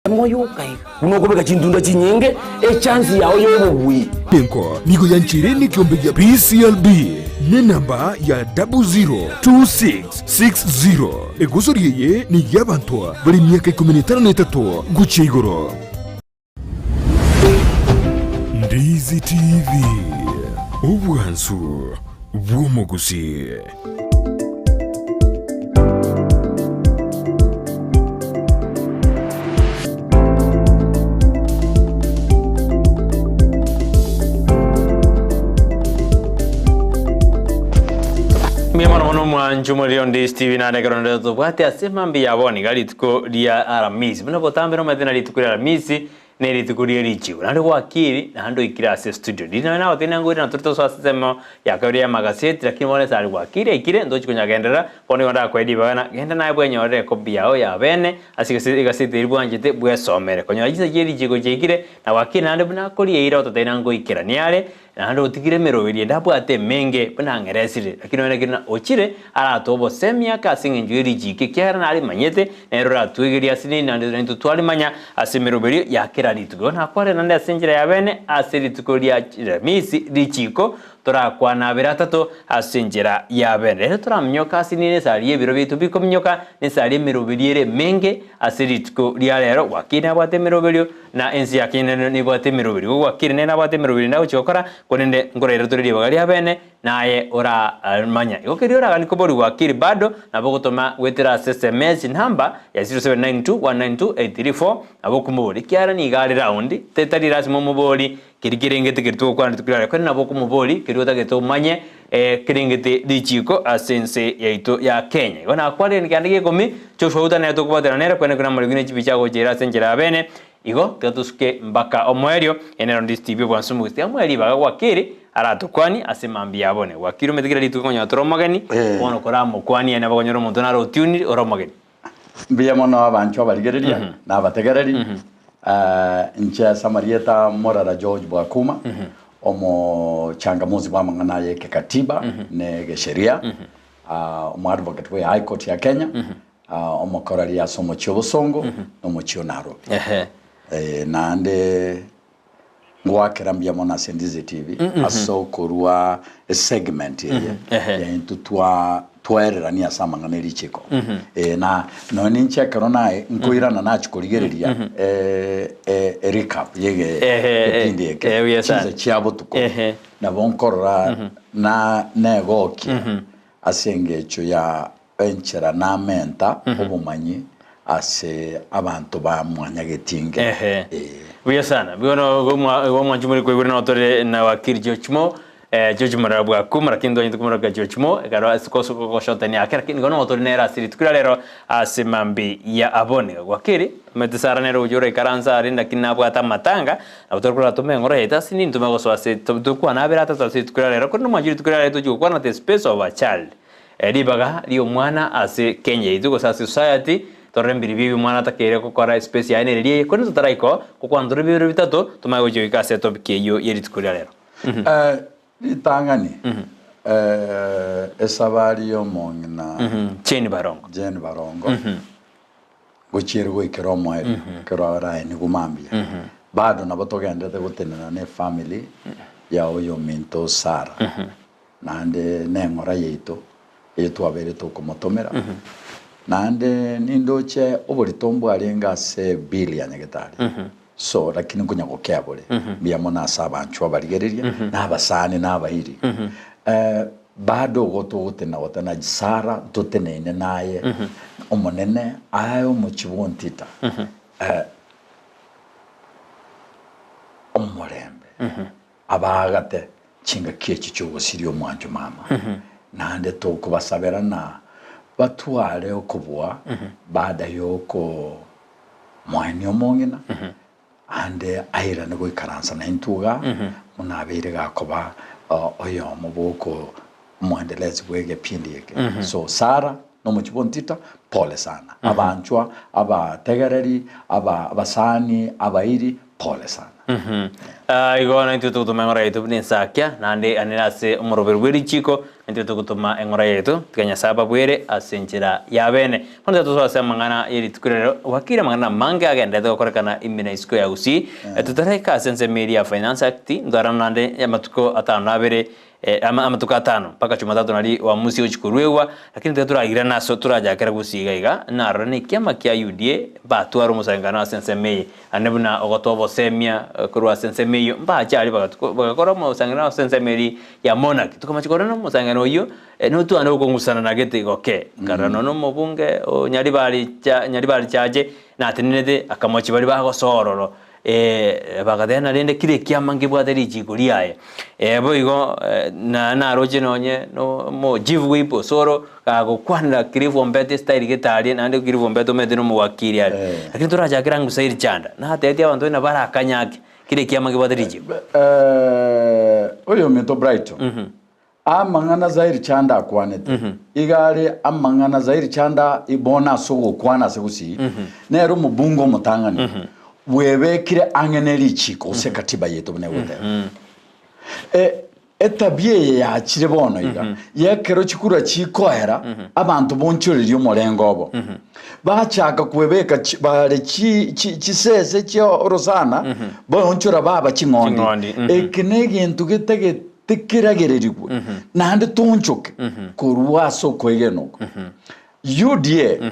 Moyoka iga. Buna okobeka chintunda chinyinge, echansi yao y'obobui. Enko nigo yancheire nekiombe gia BCLB nenamba ya 002660. Egosori eye ney'abanto bare emiaka ikomi na etano na etato gochia igoro. Ndizi TV, obwansu bw'omogusii. Mbuya mono mono omwancho omoriri onde Steve naende ekero nde tobwate ase mambia ya bono iga rituko ria Aramisi. Buna botambe nomanyete na rituko ria Aramisi ne rituko rie richiiko, naende gwakiri, naende oikire ase estudio. Riria naye nagotebia nangoire na tore tosoe ase ensemo ya kabere y'amagaseti, lakini bono esare gwakiri aikire, ntochi konyagenderera, bono igo ndakoe ribaga na genda naye bwenyorere ekopi yao ya bene ase egase egaseti eria bwanchete bwesomere. Konyora chinsa chie richiiko chiaikire, na gwakiri naende buna akorieire ototebie nangoikerania are, Naende otigire emeroberio ende abwate emenge, buna ang'eresire, lakini nonya nekeri ng'a ochire, aratoe obosemia ake ase engencho ye richiiko, ekiagera narimanyete, nere oratwegerie ase nini naende naintwe twarimanya ase emeroberio ya kera rituko. Igo nakwarire naende ase enchera ya bene ase rituko ria Alamisi richiiko, torakwane abere atato ase enchera ya bene. Rero toraminyoke ase nini esari y'ebiro biaito bikominyoka, na esari y'emeroberio ere emenge ase rituko ria rero, gwakire nabwate emeroberio, Na ense ya Kenya nero nebwate emeroberio. Igo gwakire nere nabwate emeroberio ende agochia gokora, korende nkoraire tore ribaga ria bene, naye oramanya. Igo keria oraganie koboria gwakire bado, nabo ogotoma goetera ase sms number ya 0792192834, nabo okomoboria ekiagera nigo are round, tari lasima omoborie keria kerengete keria togokwana rituko riaye, korende nabo okomoboria keria otagete omanye kerengete richiko ase ense yaito ya Kenya. Igo nakwarire kende gia ikomi, Joshua Uta nere tokobwatana nere, kwene kuna amarigu ne chibicha agocha ase enchera ya bene, igo tiga tosuke mpaka omoerio, ere nero Steve obwansu omogusii. Tiga moe ribaga gwakiri aratokwanie ase mambia ya bone. Gwakiri omanyete kera rituko konyora tore omogeni, bono koramokwanie nabo okonyora omonto naro otunire ore omogeni. Mbuya mono abanchwa abarigereria na abategereri. Inche ase amarieta Morara George Bwakuma, omochangamuzi bw'amang'ana y'ekekatiba na egesheria, omoadvocate bwe High Court ya Kenya, omokoreri ase omochie o Bosongo na omochie o Nairobi. Naende Ngoakera mbuya mono ase Ndizi TV ase okorua esegment eye yaintwe twa twaererania ase amang'ana e richiko. Eh, na nonya ninche ekero naye nkoirana nachia korigereria eh, eh, e recap ya ege egepindi eke Eh, buya sana. chinsa chia botuko nabo nkorora na negokia ase engecho ya Enchera namenta obomanyi ase abanto ba mwanyagetinge. Ehe. Ee. Buya sana. Bono igo mwa- igo mwanchi muri koigwera nabo tore na wakili George Mo, eh, George Morara Bwakuma, lakini ntwanyete komoroka George Mo, ekero ase koso goshotania ake, lakini igo nogo tore nere ase rituko ria rero ase mambi ya abone. Wakili, omanyete Sarah nere ogochia oroikaransa aria lakini nabwate amatanga, nabo tore korora tome eng'oro yaito ase nini tome gosoa ase to- tokwane abere atato ase rituko ria rero, korende mwanchi rituko ria rero tochia gokwana the space of a child. Ribaga ri'omwana ase Kenya yaito gose ase society, torore mbiribio ebi omwana atakeire gokora espace yaye nere riaye, korende totaraika oo, gokwana tore bibere bitato, tomanye gochia goika ase etopic eyio ye rituko ria rero. Ritang'ani, esabari y'omong'ina Jane Barongo. Jane Barongo, gochia ere goikera omoerio, ekero araenigwe mambia. Bado nabo togenderete gotenena na efamily ya oyominto Sarah. Naende neng'ora yaito eye twabeire tokomotomera, naende nindoche oborito mbwarenge ase ebill ya nyagetari, so lakini nkonya gokea bore mbuya mono ase abanchwa abarigereria, na abasani na abairi. Bado igo togotenena gotana Sarah ntoteneine naye, Omonene aye omochie bwontita omorembe. Abaagate chingaki echi chi'ogosiria omwancho mama, naende tokobasabera na batware okobua baada y'okomoenia omong'ina, ande airane goikaransa naintwe igaa, buna abeire gakoba oyomo bw'oko omoendelezi bw'egepindi eke. So Sarah nomochie bwontita, pole sana. Abanchwa, abategereri, aba abasani, abairi, pole sana. Ah, igo naintwe togotoma eng'ora yaito buna ensakia, naende ane ase omoroberi bwe richiko. Intwe togotoma eng'ora yaito, tiga Nyasae ababwere ase enchera y'abeene. Bono tiga tosoe ase amang'ana ye rituko riria rero, gwakire amang'ana amange agenderete gokorekana ime na isiko ya Gusii. Totaraika ase ensemo eria ya Finance Act, ntwarane naende amatuko atano na abere, amatuko atano mpaka Jumatatu naria uamuzi ogochia koruegwa, lakini tiga torairane ase torachakere Gusii iga iga, narore na ekiama kia UDA mbatware omosangererekano ase ensemo eye. Naende buna ogotoa obosemia korwa ase ensemo eyio, mbache aria bagakora omosangererekano ase ensemo eria ya monarchy. Tokamanya korende omosangererekano oyio notwane okong'usana na gete goke. Nkarora nonya omobunge o Nyaribari cha Nyaribari Chache natenenete akamochia baria bagosoa ororo bagateba rende kera ekiama nkebwate richiko riaye. Boigo na naroche nonye na omochief whip Osoro gagokwanera Cliff Ombeti estyle gete aria naende Cliff Ombeti omanyete na omowakili aria. Lakini torachakere ang'u Said Chanda, natebetie abanto buna barakanyake. Kera ekiama kebwate richiiko. Oyominto Brighton, amang'ana Zairi Chanda akwanete, iga are amang'ana Zairi Chanda bono ase ogokwana ase gusii, nere omobunge omotang'ani bwebekire ang'e ne richiiko gose ekatiba yaito buna egoteba. Etabia eye yachire bono iga, y'ekero chikura chikoera, abanto bonchoreria omorengo obo. Bachaka kwebeka chi- bare chi- chi- chisese chia orosana, baonchora baba ching'ondi. Ching'ondi, mhm. Eke negento getagete keragererigwe, naende toonchoke korwa ase okoegena oko. UDA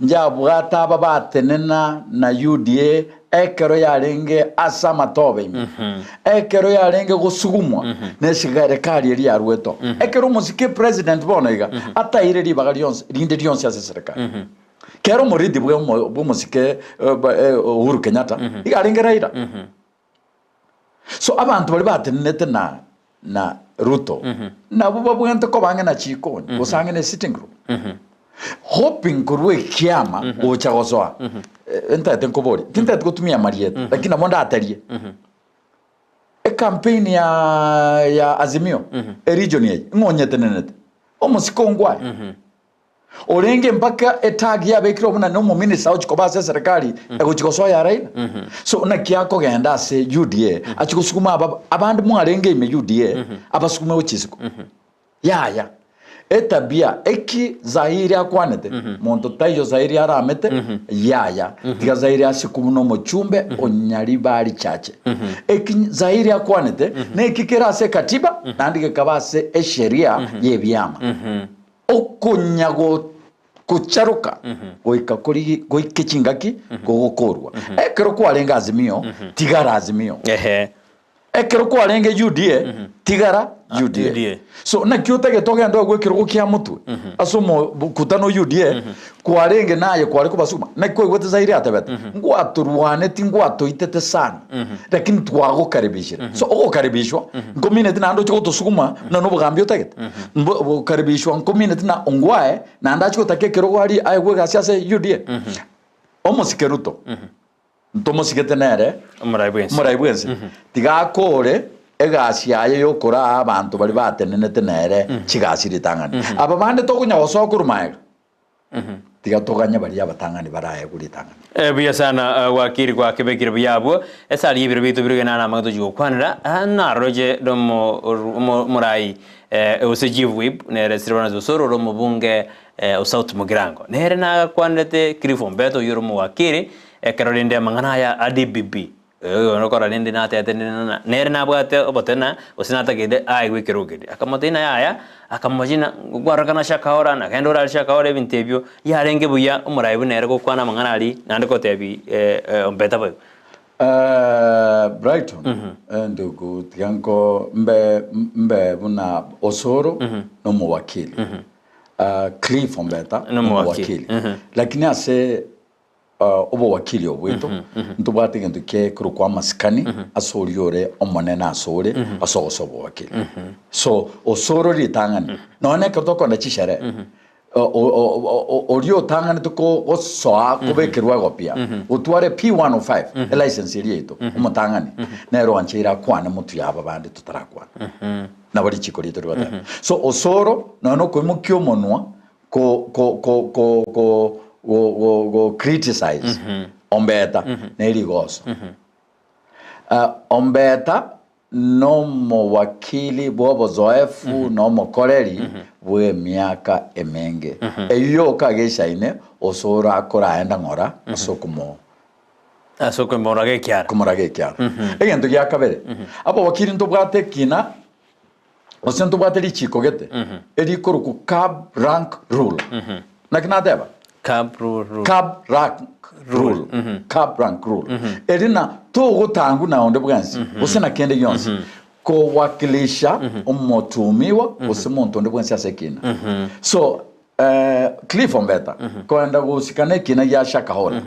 Njabwate aba batenena na UDA ekero yarenge ase amatobe ime, ekero yarenge gosugumwa neserekari eria yarwete oo. Ekero omosike president bono iga ataire ribaga rionsi rinde rionsi ase eserekari. Kero omoridi bwa omo bw'omosike Uhuru Kenyatta iga arenge Raila. So abanto baria batenenete na na Ruto nabwo babwenerete koba ang'e na chikoni gose ang'e na esitting room hoping korwa ekiama gocha gosoa eh, ntagete nkoborie tintagete gotumia amarieta lakini nabo ndaterie ecampaign ya ya Azimio eregion eye ng'o onyetenenete omosike ongwae Orenge mpaka etag yabekirwe buna nomominista agochia koba ase eserekari egochia gosoa ya Raila. So naki akogenda ase UDA achie gosuguma aba abande mwarenge ime UDA abasugume gochia isiko. Yaya. Etabia eki Zahiri akwanete monto taiyo Zahiri aramete yaya. Tiga Zahiri asikwe buna omochumbe o Nyaribari Chache. Eki Zahiri akwanete neki kere ase ekatiba naende gekaba ase esheria yebiama. Okonya gocharoka goika korigi goike chingaki gogokorwa. Ekero kwarenge Azimio, tigara Azimio. Ehe. Ekero kwarenge UDA, tigara UDA. UDA. So naki otagete ogende oegwe ekerogo kia motwe ase omokutano o UDA, kwarenge naye kware kobasuma. Naki kwaigwete Zaire atebete, ngwatorwaneti ngwatoitete sana, lakini twagokaribishire. So ogokaribishwa nkomineti naende oche gotosuguma buna nobogambi otagete. Mbo gokaribishwa nkomineti na ongwae naende achie gotaka ekerogo aria aegwe egasi ase UDA. Omosike Ruto, ntomosigete nere Omorai bwensi. omorai bwense, tiga akore egasi yaye yokoraa abanto baria batenenete nere chigasi ritang'ani. Aba bande tokonya gosoa korwa magega. Tiga toganye baria abatang'ani baraegwe ritang'ani. Eh, buya sana eh, gwakiri gwakebekire buya abwo esari y'ebiro biaito biroge nare amang'ana tochia gokwanera ah, naroche omo- omo- omorai eh, gose chief whip nere Silvanus Osoro ore omobunge eh, o South Mugirango nere nagakwanerete Cliff Ombeta oyio ore omowakiri ekero rende amang'ana aya a DPP Oyo okora rende natebete nere nabwate obotena, gose natagete aegwe ekerogo keria. Akamotebia ng'a yaya, akamochina nkwarorekana Shakaora, nagenda orare Shakaora ebinto ebio, yarenge buya omorai buna ere gokwana amang'ana aria, naende gotebia ombeta boigo. Brighton, ndugu tiga nko mbe mbe buna Osoro nomowakili, Cliff Ombeta Nomowakili. nomowakili, lakini ase Obowakili oboito ntobwate egento gekorokwa amasikani ase oria ore omonene asore ase ogosoa obowakili. So osore ritang'ani nonya na ekero tokogenda chisherehe oria otang'anete gosoa kobekerwa egopia gotware P105 elicense eria yaito omotang'ani nere oancheire akwane motwe ya aba bande totarakwana. Nabo richiko riaito rigoteba. So osoro nonya na okoimokia omonwa ko ko ko ko ko go go go criticize ombeta ne rigoso. Ah, ombeta. Nomowakili bw'obozoefu na omokoreri bw'emiaka emenge. Eyio yoka gechaine ase orakoraenda ng'ora ase okomo Ase okomoraga ekiara. komoraga ekiara. Egento gia kabere, abawakili ntobwate ekina gose ntobwate richiko gete erikorokwa cab rank rule. Naki nateba? Cab rule rule. Cab rank rule. Cab rank rule. Eri na togotangwa na onde bwensi gose na kende gionsi kowakilisha omotumiwa gose monto onde bwensi ase ekina. So eh, Cliff Ombeta koenda gosikana ekina gia Shakahola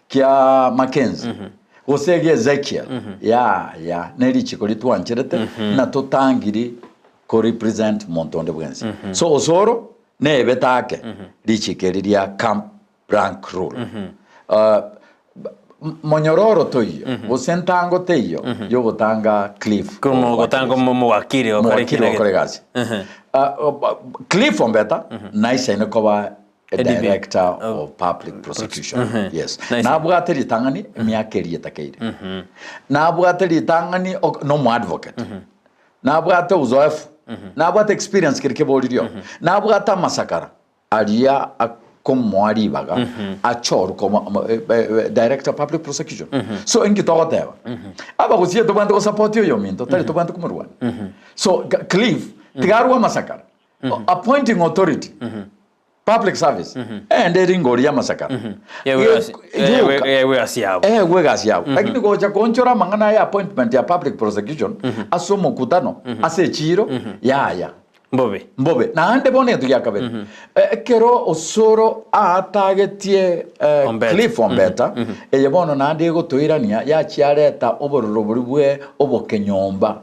kia Mackenzie gose egia Ezekiel yaya ne richiko ritwancherete na totangiri ko represent monto onde bwensi. So osoro Nebe take richiko eri ria camp rank rule. Monyororo toiyo gose ntango teiyo yogotanga Cliff Gotanga omowakili gokora omowakili ekina gokora egasi. Cliff Ombeta naisaine koba a ADP. director of public prosecution. Yes. Nice. Nabwate ritang'ani emiaka eria etakeire. Nabwate ritang'ani ok- nomo advocate. Nabwate uzoefu, nabwate experience keri keboririo, nabwate amasakara aria akomoa ribaga achorwe koba omo- eh, eh, eh, director of public prosecution. So inki togoteba? Abagusia tobwate gosupport oyominto tari tobwate komorwania. So Ga- Cliff tiga arwe amasakara. Appointing authority Public service ende ere igoro y'amasakara. Yoka. Yaigwe egasi yabo. Egwe egasi yabo. Lakini gocha koonchora amang'ana aya appointment ya public prosecution ase omokutano ase echiiro yaya. Mbobe. Mbobe. Naende bono egento gia kabere, ekero Osoro aatagetie Ombeta. Cliff Ombeta, eye bono naende egotoirania yachiareta obororo boria bwe obokenyomba.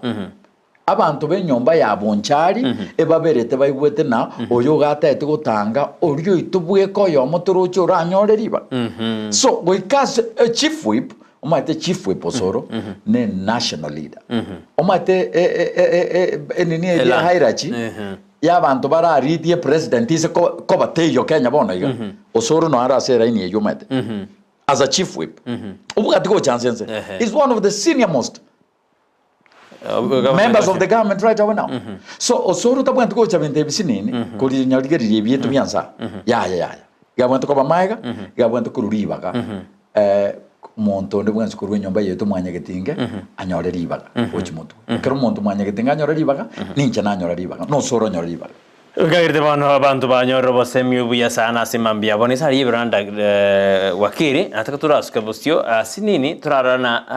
Abanto b'enyomba ya Bonchari ebaberete baigwete na oyo ogataete gotanga oria oito bweka oyomo toroche oranyore ribaga. So goika ase e chief whip, omanyete chief whip osoro ne national leader. Omanyete e- e- e- e- enini eria Elan. hierarchy y'abanto bararitie president ise ko- koba teiyo Kenya bono iga. Osoro noare ase eraini eyio omanyete. As a chief whip. Obwati gocha nse nse. Is one of the senior most members of the government right away now. So osoro tabwenereti gocha binto ebi sinini korinya rigereria ebieto bia nsa yaya yaya. Gabwenerete koba maega, gabwenerete korwa ribaga eh, monto onde bwensi korwa enyomba yaito mwanyagetinge anyore ribaga gochi motwe. Ekero omonto mwanyagetinge anyore ribaga, ninche nanyora ribaga, na osoro onyore ribaga. Nkagerete bono abanto banyorire obosemi obuya sana ase mambia abo. Nise aria Ibranda wakili, nataka torasuke bosio ase nini torarora na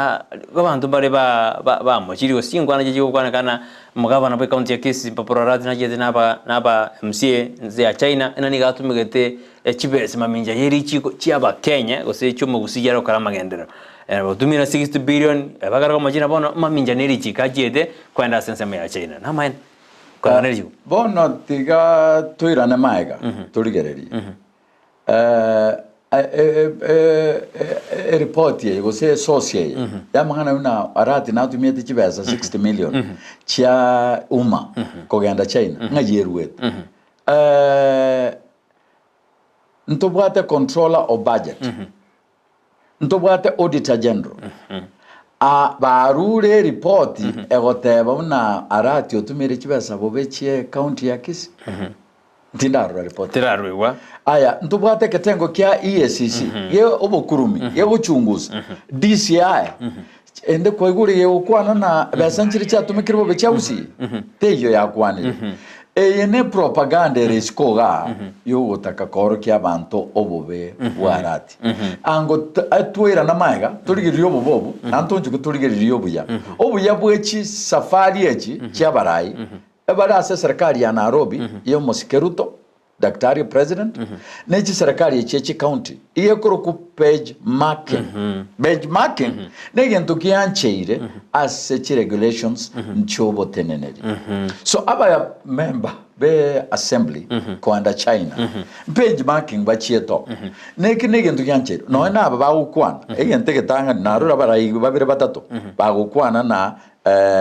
abanto mbare bamochirie gose chinkwana chiria chigokwanekana omogabana bwe county ya Kisii Mpapuro Arati nachiete naba naba MCA ense ya China ng'a nigo atumegete chibesa mamincha ye richiko chiabakenya gose chiomogusii are gokora amagenderero. Otumire 60 billion bagare komochina bono mamincha ne richiko achiete koenda ase ensemo ya China. Namaene. Korana richiiko. Bono tiga toirane magega torigererie eripoti eye gose esource eye y'amang'ana buna Arati natumiete chibesa 60 million chia umma kogenda China ng'ai eruete. Ntobwate controller of budget. Ntobwate Auditor General. Ah, barure eripoti egoteba buna Arati otumire chibesa bobe chie county ya Kisii. Ntindarora ripoti. Tiraruigwa. Aya, ntobwate eketengo kia EACC ge obokurumi gegochunguza DCI ende kwaigure gegokwana na besa nchire chiatumekire bobe chia Gusii teiyo yakwanire. Eye ne propaganda ere isiko igaa yogotaka koorokia abanto obobe bw'Arati. Ango twairana magega torigererie obobe obo, naende tonchoke torigererie obuya. Obuya bwe chisafari echi chi'abarai ebare ase eserekari ya Nairobi y'omosike Ruto, Daktari President, ne chiserekari echi echi county iga ekorokwa benchmarking. Benchmarking negento giancheire ase chiregulations chioboteneneri. So aba member be assembly koenda China benchmarking bachiete oo. Neki negento giancheire. Nonya na aba bagokwana egento egetang'ani narora abarai babere batato bagokwana na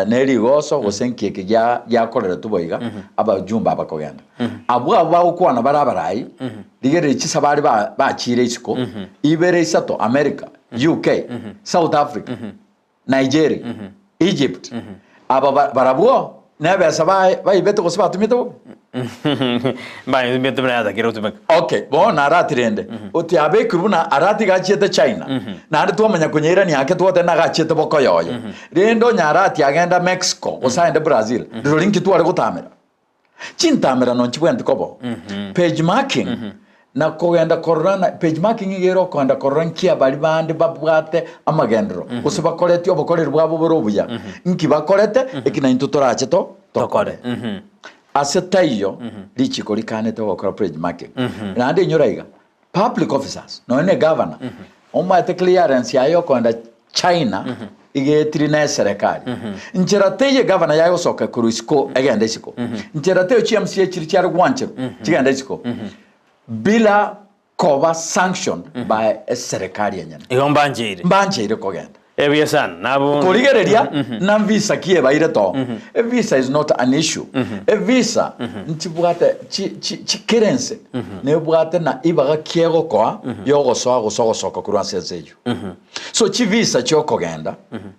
ne rigoso gose nki eke giakoreretwe boiga abajumbe aba kogenda. Abwo abwo bagokwana bare abarai, rigereria chisabari bachiire isiko, ibere isato America, UK, South Africa, Nigeria, Egypt. Aba ba- barabwo nebesa bae- baibete gose batumete bobe? Mbaye buna yatakire gotumeka. Okay, bono Arati rende, oti abekirwe buna Arati iga achiete China, naende twamanya konyeirania ake twateba naga achiete bokoyoyo. Rende onye Arati agenda Mexico gose agende Brazil, rirorio nki tware gotamera? Chintamerano nchibwenereti koba oo. Page marking, na kogenda korora na page marking iga ere okogenda korora nki abaria bande babwate amagenderero, gose bakoreti obokoreri bwabo bore obuya, nki bakorete, eki naintwe torache to tokore. Ase taiyo, richiko rikanete gokora page marking. Naende inyora iga, Public officers, nonya ne governor, omaete clearance yaye yokoenda China iga etiri ne eserekari. Nchera teiyo egavana yaye gosoka korwa isiko egende isiko. Nchera teiyo chi MCA chiri chiare gwancherwa chigende isiko bila koba sanctioned by eserekari enyene. Igo mbancheire. Mbancheire kogenda. Ebuya sana. Nabo Korigereria na visa ki ebaire to. E visa is not an issue. E visa nchibwate chi chi chikirense nebwate na ibaga ki egokoa yogosoa gose ogosoka korwa ase ense eyio. So chi visa chiokogenda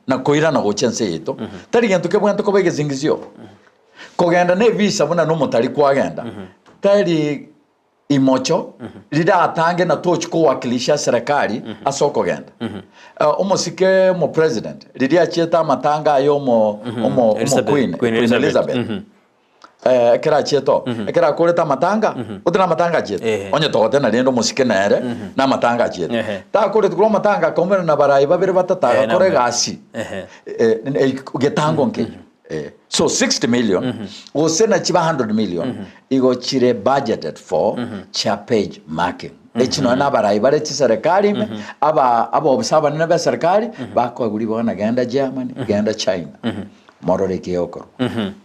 na koirana gocha ense yaito tari gento kebwenerete koba egesingisio. Kogenda ne visa buna nomotari kwagenda tari Imocho riratange na tochi kowakilisha eserekari ase okogenda. Omosike omopresident riria achiete amatanga aye omo omo omo Elizabeth, queen, Queen Queen Elizabeth. Elizabeth. Ekero achiete oo, ekero akorete amatanga, gose na amatanga achiete, Ehe. onye togotena rende omosike nere na amatanga achiete. Ehe. Takoreti korwa amatanga akaumerana na barayi babere batato Ehe, agakora naumera. egasi Ehe. Getango nkeyio. So 60 million gose na chiba 100 million igo chire budgeted for chia page marking. Echi nonya na abarai bare chiserekari ime, aba abaofisa abanene be serikali bakoegwa ribaga na genda Germany, genda China. Morore eki gegokorwa.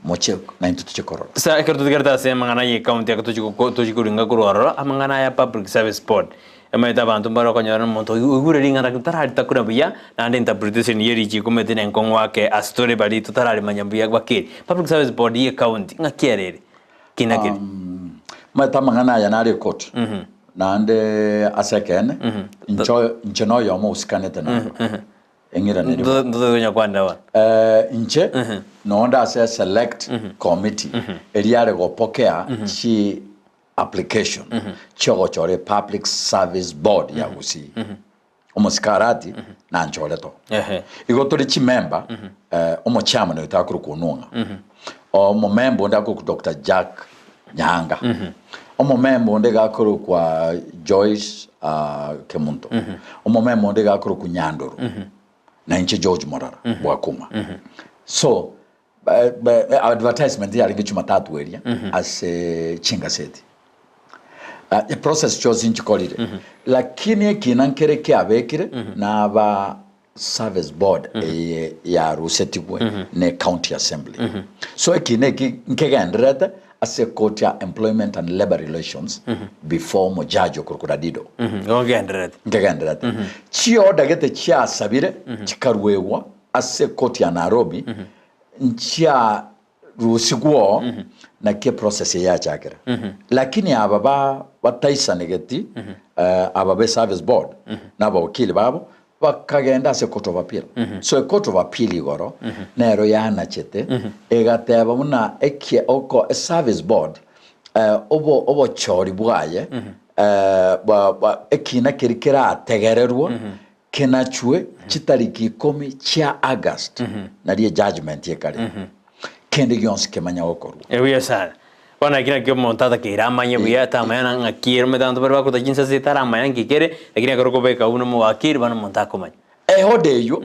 Moche naintwe toche korora. Sa ekero totigarete ase amang'ana ye county ake tochi goko tochi koringa korwa ororo, amang'ana aya public service board. Omanyete abanto mbare okonyora nomonto oigure ring'ana lakini tararitakuna buya, naende interpretation ye richiko omanyete nenkong'u ake ase tore baria totararimanya buya bakeri. Public service board ye county ng'aki ere ere? Kina keri. Omanyete amang'ana aya nare ekoti, naende ase ekeene, inche inche noyomo osikanete naro, eng'iraneri bono. Ntotoe konya kwanera bono. Inche nonde ase eselect committee eria yare gopokea chi application chiogochora epublic service board ya Gusii. Omosike Arati nanchorete oo. Ehe. Igo tore chimember omochairman oito akorokwa Onwong'a, omomember onde akorokwa Doctor Jack Nyaanga, omomember onde iga akorokwa Joyce Kemunto, omomember onde iga akorokwa Nyandoro, na inche George Morara Bwakuma. So Advertisement yarenge Jumatatu eria ase chingaseti. Eprocess chionsi nchikorire lakini ekina nkere kiabekire naba service board eye yarusetigwe ne county assembly. So ekina eki nkegendererete ase ecourt ya employment and labour relations before omojaji okorokwa Radido. Igo nkegendererete. Nkegendererete. Chiorder gete chiasabire chikaruegwa Ase ekoti ya Nairobi nchiarusigwe oo naki eprocess eye yachakire. Lakini aba ba bataisanegeti aba be service board na abawakili babo bakagenda ase court of appeal. So ecourt of appeal igoro nero yanachete egateba buna ekie oko service board obo obochori bwaye ekina keria kerategererwe Kenachwe chitariki ikomi chia August, nario ejudgment ekare. Kende gionsi kemanya gokorwa. Ebuya sana. Bono eki nakio omonto atakeire amanye buya, tamanya na ng'aki ere omanyete abanto bare bakoreta chinsase etaramanya nki kere, lakini ekero okobeka buna omowakili bono omonto akomanya. Eoda eyio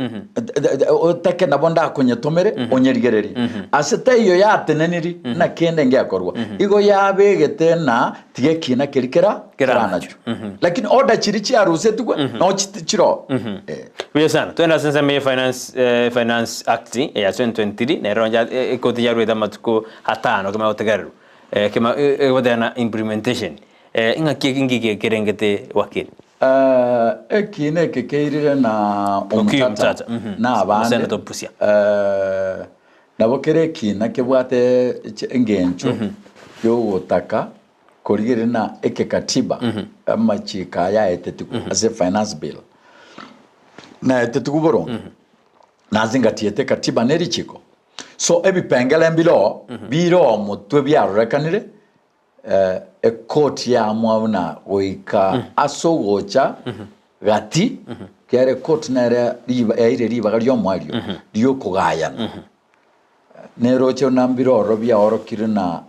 otake nabo ndakonyetomere onyerigererie. Ase taiyo yateneniri na kende ngekorwa. Igo yabegete na Tiga ekiina keria kera Keranachwe. keranachwe. Lakini order chiria chiarusetigwe nao chiti chiroo. Eh. Buya sana. Twende ase ensemo ya Finance, eh, Finance Act ya 2023 nero nja eh, ekoti yaruete amatuko atano kemanya gotegererwa eh, kema eh, egoteba implementation eh, ing'aki eki nki kerengete wakili Eh, ekiina eke keirire na Okiya Omtata Omtata, mhm. na abande Senator Busia. eh, Nabo kera ekiina kebwate engencho y'ogotaka korigereria na ekekatiba amachiko aya aetetigwe ase finance bill naetetigwe boronge naase ngatiete ekatiba ne richiko. So ebipengele mbire oo, bire oo motwe biarorekanire, ekoti yaamua buna goika ase ogocha gati, ekiagera ekoti nere riba yaeire ribaga ri'omoerio ri'okogayana. Neroche buna mbire ororo biaorokire na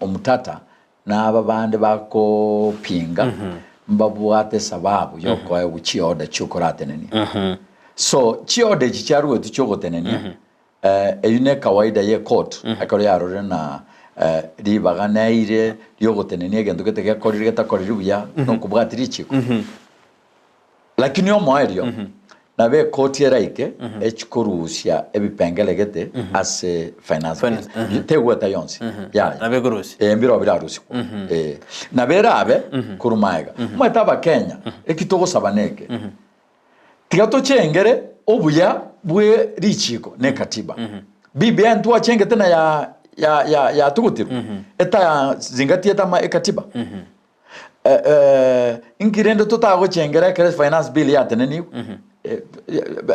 omotata na aba bande bakopinga mbabwate esababu yokoegwa chiorder chiokoratenenia. So chiorder echi chiaruetwe chiogotenenia eyio ne kawaida ye court ekero yarorire na ribaga neire riogotenenia egento gete gekorire getakoriri buya nokobwatia richiko. Lakini omoerio nabo ekoti eraike echi korusia ebipengele gete ase finance bill. Finance, Tegweta yonsi. Yaya. Nabo ekorusia. Eh, mbiro birarusigwa. Eh, nabo erabe korwa maega. Omanyete abakenya, eki togosaba neke. Tiga tochengere obuya bwe richiko ne katiba. BBI ntwachengete na ya ya ya yatugutirwe. Etazingatiete ama ekatiba. Inki rende totagochengera ekero finance bill yatenenigwe?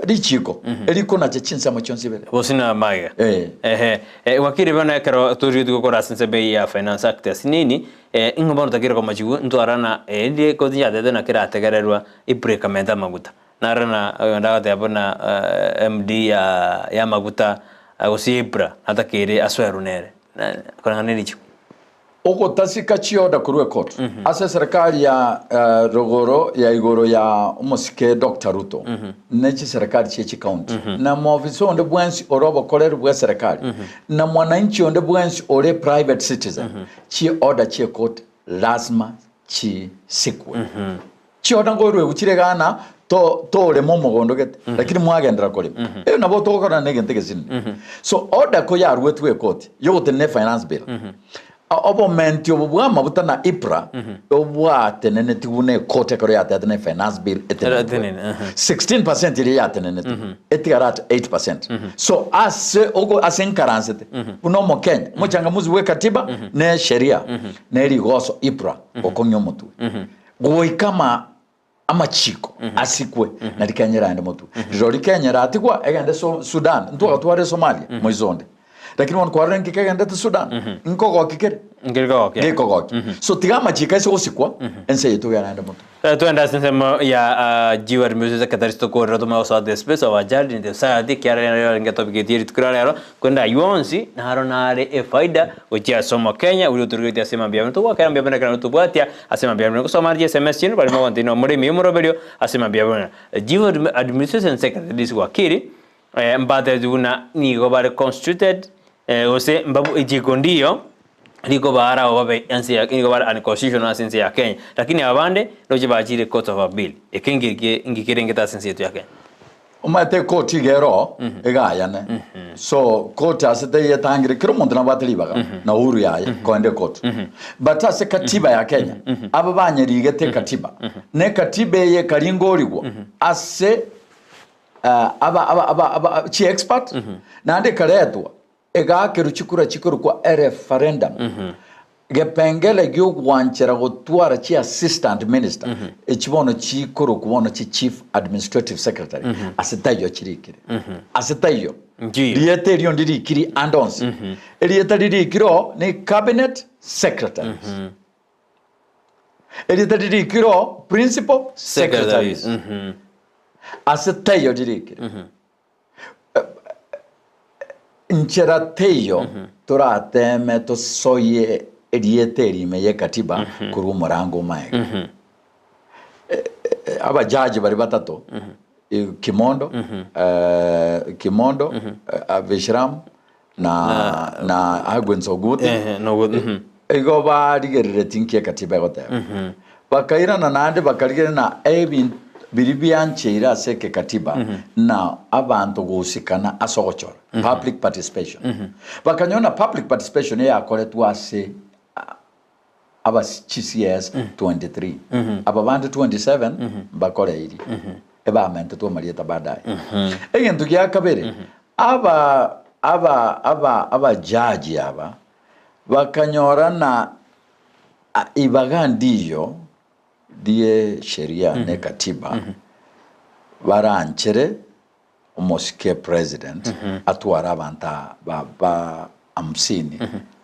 Richiko erikonacha chinsemo chionsi ibere. Gose na magega. Eh. Ehe. Eh, wakiri bono ekero torigetie gokora ase ensemo eye ya Finance Act asinini, eh, ing'o bono otakeire komachigwa ntwarana erinde koti yatete naki erategererwa eprecament amaguta. Naro na oyonde agoteba buna MD ya ya amaguta gose EPRA natakeire asoerwe nere. Koreng'ana ne richiko. Ogotasika chioda korwa ekoti ase eserekari ya rogoro ya igoro ya omosike Doctor Ruto ne chiserekari chie chikaunti na moofisa onde bwensi ore obokoreri bwe eserekari na mwananchi onde bwensi ore private citizen chioda chie ekoti lasima chisikwe. Chioda nkoruegwa chire gana to torema omogondo gete lakini mwagenderera korema. Erio nabo togokorana na egento egesinini. So order ko yaruetwe ekoti yogotenena efinance bill obomenti obo bwa amabuta na EPRA obwatenenetigwe buna ekoti ekero yatete na efinance bill etenenigwe. Etenene, aha. 16% eria yatenenetigwe etigare at 8%. So ase ogo ase nkaransete buna omokenya omochangamuzi bwe katiba ne esheria ne rigoso EPRA gokong'ia omotwe. Goika ama amachiko asikwe, na rikenyere aende motwe. Rirorio rikenyere atigwa egende so Sudan, ntwagatware Somalia moiso onde. Lakini bono kwarora inki kegendete Sudan, nkogoki kere? Nkeri kogokia. Gekogokia. So tiga amachiko aise gosikwa, ense yaito egende aende motwe. Eh, twende ase ensemo ya ah, Jiwa Rimisu Secretary tokorera tomanye gosoa the space of a child in the society ekiagera rero yarenge topic eye rituko ria rero korende aywo onsi naro nare efaida gochia ase omokenya oria otorugetie ase mambia abwo togwakera mbuya mono ekero tobwatia ase mambia abwo gosoma riria sms chiaino barimo abanto inwe omoremi omoroberio ase mambia abwo Jiwa Administration Secretary Wakili eh, mbatebi buna nigo bare constituted eh, gose mbabu echiko ndiyo rikobaara abo babe ense ya nigo bare unconstitutional ase ense ya Kenya lakini abande ndoche bachire court of appeal eke ngeke ngikerengete ase ense yetu ya Kenya. Omanyete ekoti iga ero egayane so koti ase teyetangire kera omonto nabwate ribaga na uhuru yaye koenda ekoti but ase katiba ya Kenya aba banyerigete ekatiba na ekatiba eye ekaringorigwa ase aba aba aba aba chi expert naende ekaretwa Egaakerwa chikura chikorokwa ereferendum, gepengele gi'ogwanchera gotwara chi assistant minister, echi bono chikorokwa bono chi chief administrative secretary, ase taiyo chirikire. Ase taiyo. Nchiyo. Rieta erio ndirikiri ande onsi. Erieta ririkire oo ni cabinet secretaries. Erieta ririkire oo principal secretaries. Ase taiyo ririkire. Nchera teiyo torateeme tosoyie erieta eri ime y'ekatiba korwa omorango o magega. Abajaji baria batato, Kimondo, Kimondo, Abishram na na Agnes Ogutu, Ehe, na Ogutu, mhm. igo barigereretie nki ekatiba egoteba. Bakairana naende bakarigereria na ebinto biria biancheire ase ekekatiba na abanto gosikana ase ogochora, public participation. Bakanyora na public participation eyakoretwe ase aba chi CS 23, aba bande 27 mbakoreirie, ebamentetwe amarieta baadaye. Egento gia kabere, aba aba aba abajaji aba bakanyora na Ibaga ndiyo rie sheria ne katiba baranchere omosike president atware abanto aba ba hamsini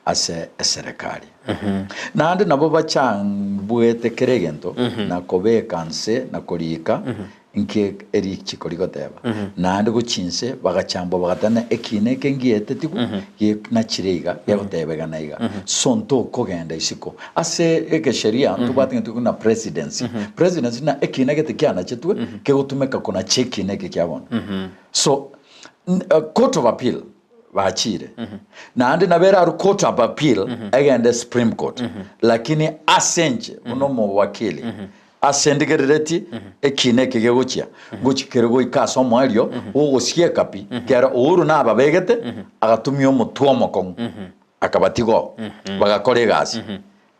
ase eserekari. Naende nabo bachambuete kera egento na kobeka nse na korika inki erichiko rigoteba. Naende gochia inse bagachambwa bagateba ng'a ekiina eke ngietetiwe genachire iga gegoteba iga na iga. So ntokogenda isiko. Ase egesheria ntobwate ng'a buna presidency. Presidency na ekiina gete kianachetwe kegotumeka konacha ekiina eke kia bono. So court of appeal bachire naende nabo erarwe court of appeal egende supreme court lakini ase inche buna omowakili ase ndigerereti ekiina eke gegochia ngochi kere goika ase omoerio bw'ogosieka pi kero Uhuru nababegete agatumia omotwe omokong'u akabatiga oo bagakora egasi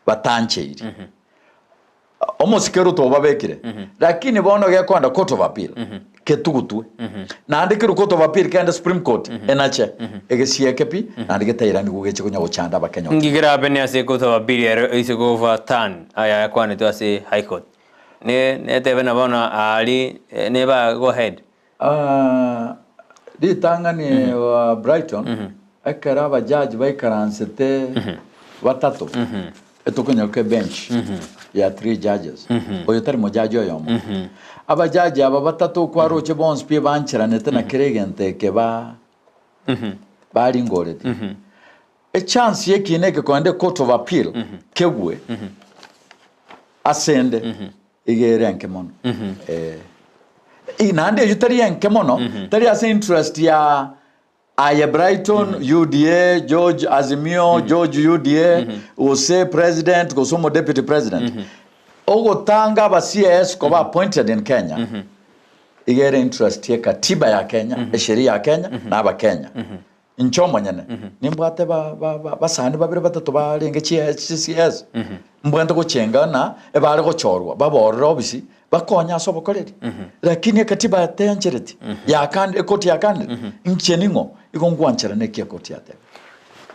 batancheiri. Omosike Ruto obabekire, lakini bono gekoenda court of appeal ketugutwe naende kerwe court of appeal kende supreme court enache egesieke pi naende getairanigwe geche konya gochanda abakenya Inki kerabe ne ase court of appeal ero ase go overturn aya yakwanetwe ase high court? Ne netebe na bono aari neba go ahead. Ah, ritang'ani wa Brighton, ekero abajaji baikaransete batato, etokonyoka ebench ya three judges, oyo tari mojaji oyomo. Abajaji aba batato kwaroche bonsi pi bancheranete na kera egento eke ba baringoretie. Echance y'ekiina eke kogenda ecourt of appeal kegwe asende Iga ere enke mono. Eh. I- Naende eyio tari enke mono, tari ase interest ya aye Brighton, UDA, George Azimio, George UDA, gose president, gose omo deputy president. Ogotanga aba CS koba appointed in Kenya, iga ere interest ye katiba ya Kenya, esheria ya Kenya, na abakenya. Inche omonyene nimbwate basani babere batato barenge chiCS, mbwate gochenga ng'a ebare gochorwa baborere obisi bakonye ase obokoreri. Lakini ekatiba teanchereti, yakani ekoti yakanire, inche ning'o igo ngwancherana eki ekoti yateba.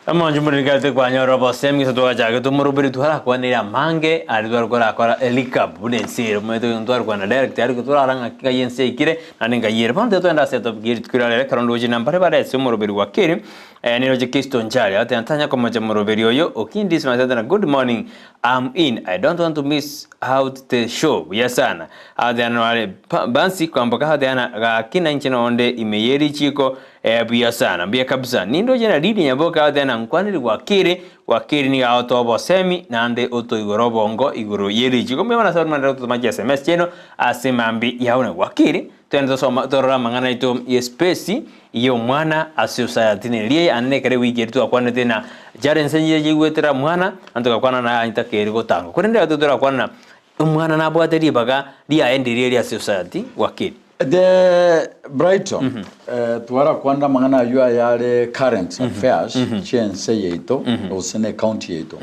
Omonto omorikate kwanyora obosemi gose twagachagete omoroberi twarakwanire amange aria tware korakora recap buna ense ere omanyete egento twarekwana direct aria torara ng'aki ng'ai ense yaikire naende ng'ai ere. Bono tiga togende ase etopic ye rituko ria rero ekero ndoche nambare bare ase omoroberi gwa keri niroche Kristo nchare agotebi ntanya komocha omoroberi oyo Okindi Ismail Santana good morning I'm in I don't want to miss out the show buya sana agotebi nore Bansi kwamboka agotebi gaki nainche nonde ime ye richiko Ee, buya sana, mbuya kabisa. Nindoche na Lydia Nyaboke agoteba ng'a nkwaneri Wakiri, Wakiri nigo agotoa obosemi naende otoigora obongo igoro ye richiko. Mbuya mono ase abarwani gototoma chi sms chiaino ase mambi yao na Wakiri. Togende tosoma torore amang'ana aito ye space ya omwana ase society neria eye ande nekero ewiki eria twakwanete na chiare ense nchiria chiaigwetera mwana naende togakwana naye antakeire gotangwa. Korende ekero torakwana na omwana nabwate ribaga riaye ndiria eri ase society Wakiri. The Brighton, twarakwanire amang'ana ayio ayare current affairs chi'ense yaito gose ne county yaito.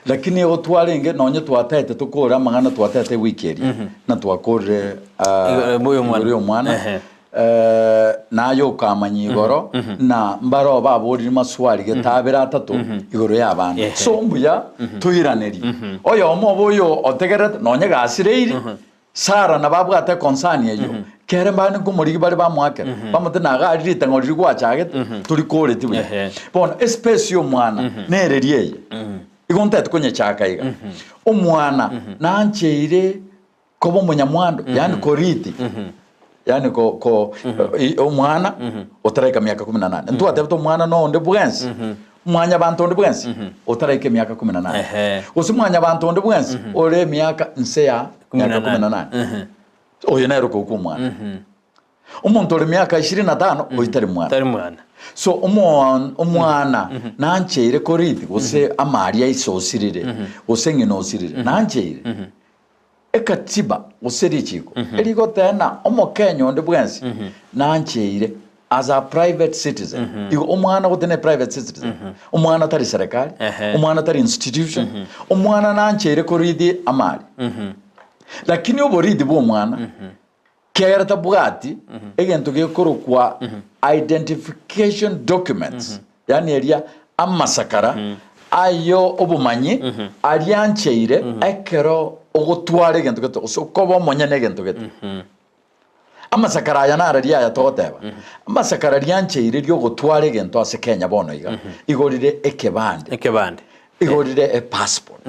Lakini igo twarenge nonye twataete tokore amang'ana twataete ewiki eria, na twakorire Igoro y'omwana. igoro y'omwana Ehe. naye okamanya igoro na mbaroo baborire maswali getabere atato igoro y'abana. Ehe. So mbuya toiranerie. Oyomo obo oyo otegererete nonye gasireiri Sara nabo abwate econcern eyio, kere mbane nkomorigia bare bamoakera, bamote naga aria ritang'o riria gwachagete, torikoreti buya. Ehe. Bono espace ya omwana nereri eye, igo ntagete konyechaka iga, omwana nancheire koba omonyamwando, yaani koriti, yaani ko ko i- omwana otaraika miaka kumi na nane. Ntwatebete omwana na onde bwensi, Mwanyabanto onde bwensi otaraika emiaka kumi na nane, Ehe. gose mwanyabanto onde bwensi ore emiaka nse ya miaka kumi na nane, oyo nere okogwa omwana. Omonto ore miaka ishirini na tano oyo tari mwana. Tari mwana. So omo- omwana nancheire korithi gose amari aise osirire gose ng'ina osirire nancheire Ekatiba gose richiko erigotena omokenya onde bwensi nancheire as a private citizen. Igo omwana gotena private citizen, omwana tari serikali, Ehe. omwana tari institution, omwana nancheire korithi amari. Lakini oborithi bwa omwana Kiagera tabwati egento gekorokwa identification documents, yaani eria amasakara ayo obomanyi aria ancheire ekero ogotwara egento gete gose okoba omonyene egento gete. Amasakara aya nararia aya togoteba, amasakara riancheire ri'ogotwara egento ase Kenya bono iga, igo rire ekebande, Ekebande. igo rire epassport.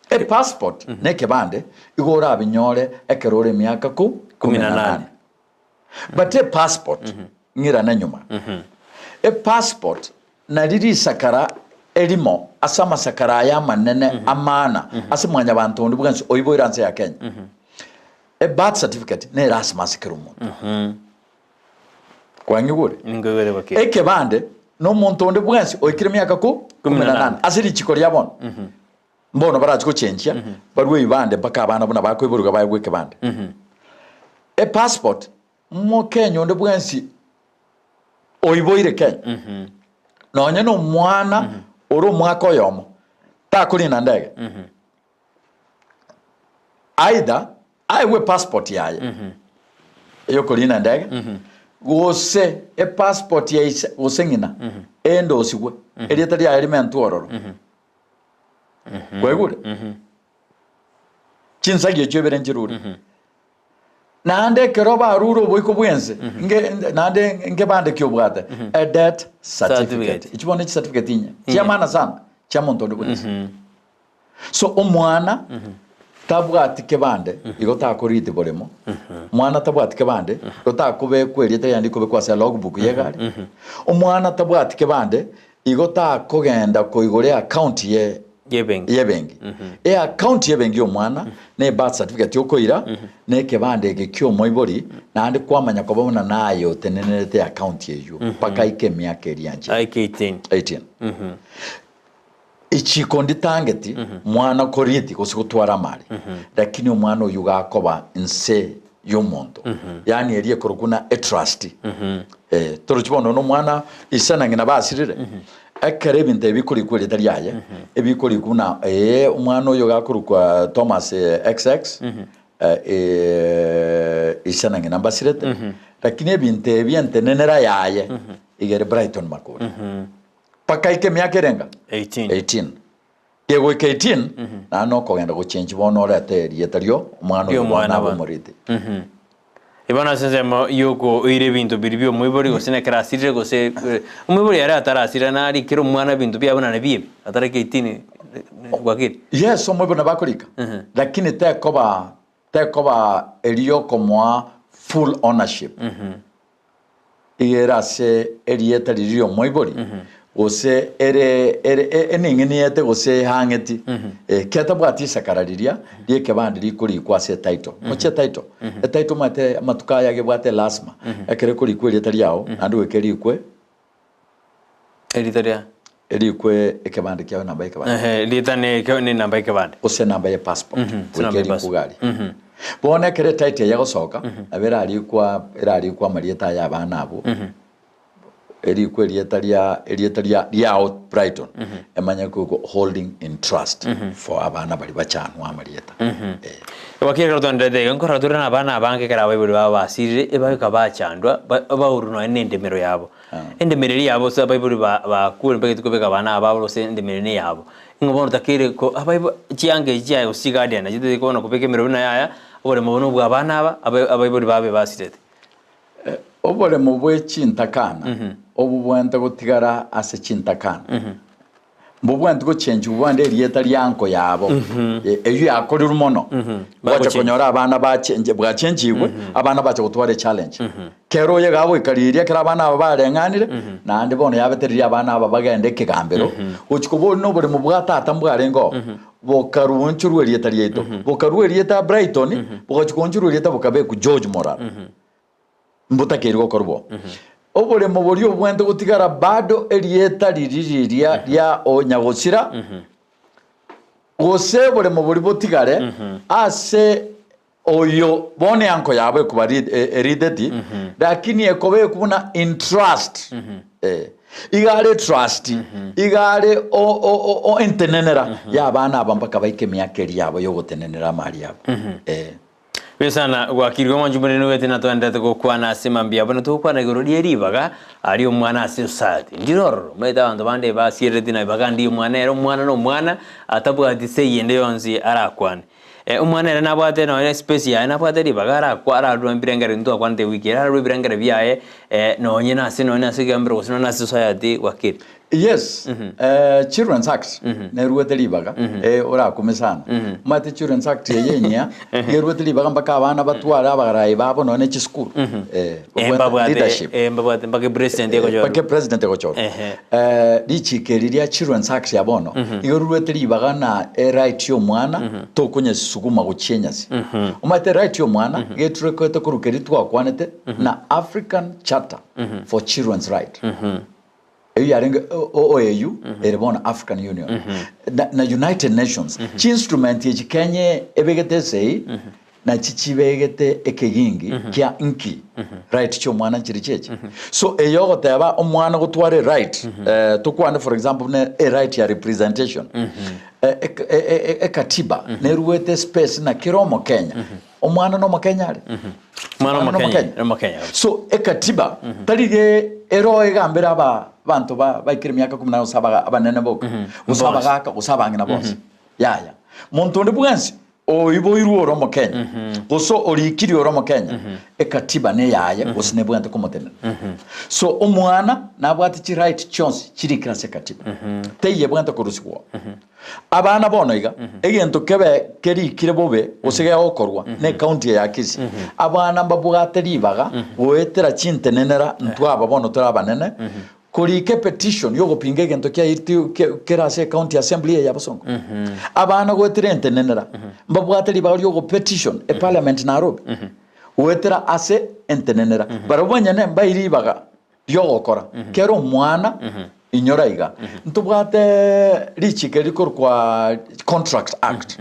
Epassport na ekebande igo orabinyore ekero ore emiaka ku Kumi na nane. But epassport ng'irane nyuma. Epassport nari risakara erimo ase amasakara aya amanene amaana ase mwanyabanto onde bwensi oiboire anse ya Kenya. A birth certificate ne lasima ase kera omonto. Kwang'igure? Ninkoigwete gokira. Ekebande na omonto onde bwensi oikire emiaka ku Kumi na kumi na nane. nane ase richiko ria bono. Mbono barache gochenchia barue ebibande mpaka abana buna bakoiborwa baegwe ekebande. Epassport Omokenya onde bwensi oiboire Kenya, nonye na omwana ore omwaka oyomo takorina ndege, either aegwe epassport yaye eyokorina ndege, gose epassport ya ise gose ng'ina endosigwe, erieta riaye rimentwe ororo. Kwaigure? Chinsagi echio ibere nchirure. Naende ekero barure oboiko bw'ense, nge- naende nkebande ki obwate? A death certificate. Certificate. Echi bono chicertificate inye, chia maana sana, chia monto onde bwensi. So omwana tabwati kebande, igo takoriti boremo, omwana tabwati kebande, igo takobekwa erieta riaye rikobekwa ase logbook ya egari, omwana tabwati kebande, igo takogenda koigora eaccount ye Y'ebenki. y'ebenki. Eaccount y'ebenki y'omwana na ebirth certificate okoira na ekebande eke ki'omoibori naende kwamanya koba buna naye otenenerete eaccount eyio mpaka aike emiaka eria nche Aike 18. 18. Ichiko nditangeti mwana koriti gose gotwara amari lakini omwana oyio gakoba nse y'omonto yaani eria ekorokwa buna etrustee. Eh, torochi bono na omwana ise na ng'ina basirire, ekero ebinto ebi bikorikwa erieta riaye, ebikorikwa buna ee omwana oyo gakorokwa Thomas XX, ise na ng'ina mbasirete, lakini ebinto ebi entenenera yaye iga ere Brighton Makori. Mpaka aike emiaka erenga? 18. 18. Gegoika 18, naende nokogenda gochenchi bono orete erieta rio omwana oyo bono Ri'omwana abe bono. omoriti. Bono ase ensemo yokoira ebinto biria bia omoibori gose nekero asirire gose eh, omoibori ere atarasira narikere omwana ebinto biaye buna nabi ebi atarika 18 gwakire. Yes, omoibori nabo akorika, lakini tekoba tekoba eria yokomoa full ownership. Iga ere ase erieta riria ri'omoibori, gose ere ere e- ening'iniete gose ehang'eti, eh, ketabwati isakara riria ri'ekebande rikorikwa ase etitle. Mochie etitle? Etitle omanyete amatuko aya agebwate elasima, ekero ekorikwa erieta riao, naende goika erikwe Erieta ria erikwe ekebande kiao enamba y'ekebande. Ehe, erieta ne eke- ne enamba y'ekebande. Gose enamba ye passport, Mhm, goika enamba ye erikwe passport. iga aria. Bono ekero etitle eye egosoka, nabo erarikwa erarikwa amarieta aya abana abwo, erikwe erieta ria erieta ria riao Brighton, emanye koigwa holding in trust for abana baria bachanwa amarieta. Eh. Gwakire ekero twenderete iga, nkorora tore nabana abange ekero abaibori babo basirire, ebaika bachandwa, ba- baurwa nonya na endemero yabo. Endemero eria yabo ase abaibori ba bakure mpaka rituko beka abana aba gose endemero eye neyabo. Ng'a bono otakeire ko abaibo chianga echi chiaye gose chiguardian nachi totari bono kobeka emeremo buna yaya, oboremo obo nobwa abana aba, abe abaibori babe basirete. Oboremo bwe chintakana obobwenerete gotigara ase chintakana, mbobwenereti gochenchigwa bande erieta rianko yabo, eyio yakorirwe mono, gwacha konyora abana bachenche bwachenchigwe, abana bacha gotwara echallenge. Kera oye iga goika riria ekero abana aba bareng'anire, naende bono yabete riria abana aba bagende ekegambero, gochia koboria na oboremo bwa tata mbwarenge oo, bokaruonchorwa erieta riaito, bokarua erieta Brighton, bogachia koonchorwa erieta bokabekwa George Morara. Mbotakeire gokorwa bo. Oboremo boria obwenerete gotigara bado erieta riria riria ria o nyagosira, gose oboremo boria botigare ase oyo bono eanko yabo ekoba ri- e- erideti, lakini ekobekwa buna in trust. Eh, iga are trust, iga are o- o- o- o entenenera ya abana aba mpaka baike emiaka eria yabo yogotenenera amari abo. Eh. Buya sana gwakirwe omwanchi omonene ogete na twenderete gokwana ase mambia buna togokwana igoro rie ribaga aria omwana ase society. Ndire ororo omanyete abanto bande basierereti na ribaga ndiyo omwana ere omwana na omwana atabwati say ende yonsi arakwane. Omwana ere nabwate nonya espace yaye, nabwate ribaga arakwa ararue ebirengererio intwe twakwanete ewiki eye, ararue ebirengererio biaye nonye nase nonye nase ekegambero gose nonye nase society gwakire. Yes, Children's Act neruete ribaga orakume sana. Omanyete Children's Act eye enyia neruete ribaga mpaka abana batware abarayi babo nonya ne chisukuru. Mbabwate Leadership. mbabwate mpaka epresident egochorwa. Mpaka epresident egochorwa. Ehe. Richiko eri ria Children's Act ya bono igo riruete ribaga na eright ya omwana tokonyesuguma gochia enyasi. Omanyete right ya omwana iga eturekete korwa keria twakwanete na African Charter for Children's Right. Eyio yarenge OAU ere bono African Union na United Nations. Chiinstrument echi Kenya ebegete esegi nachi chibegete ekegingi kia nki right chiomwana nchiri chiachi. So eye ogoteba omwana gotwara eright tokwane for example buna eright ya representation ekatiba neruete space na kera omokenya Omwana nomokenya are? Omwana omokenya, nomokenya. So ekatiba tari ge ero egambere aba abanto ba baikire emiaka kumi na gose aba abanene boka gose Bonsi. abagaka gose abang'ina bonsi yaya. Monto onde bwensi oiboirwe ore omokenya gose orikirie ore omokenya ekatiba neyaye gose nebwate komotenena. So omwana nabwate chiright chionsi chirikire ase ekatiba teiyo ebwate korusigwa oo. Abana bono iga, egento kebe kerikire bobe gose gegokorwa ne county eye ya Kisii, abana mbabwate ribaga goetera chintenenera ntwe aba bono tore abanene, korika epetition yogopinga egento kiairti kere ase ecounty assembly eye ya Bosongo. Abana goetera entenenera mbabwate ribaga riogo petition eparliament Nairobi goetera ase entenenera. Barabwo banyene mbaire ribaga ri'ogokora kera omwana inyora iga ntobwate richiko rikorokwa contract act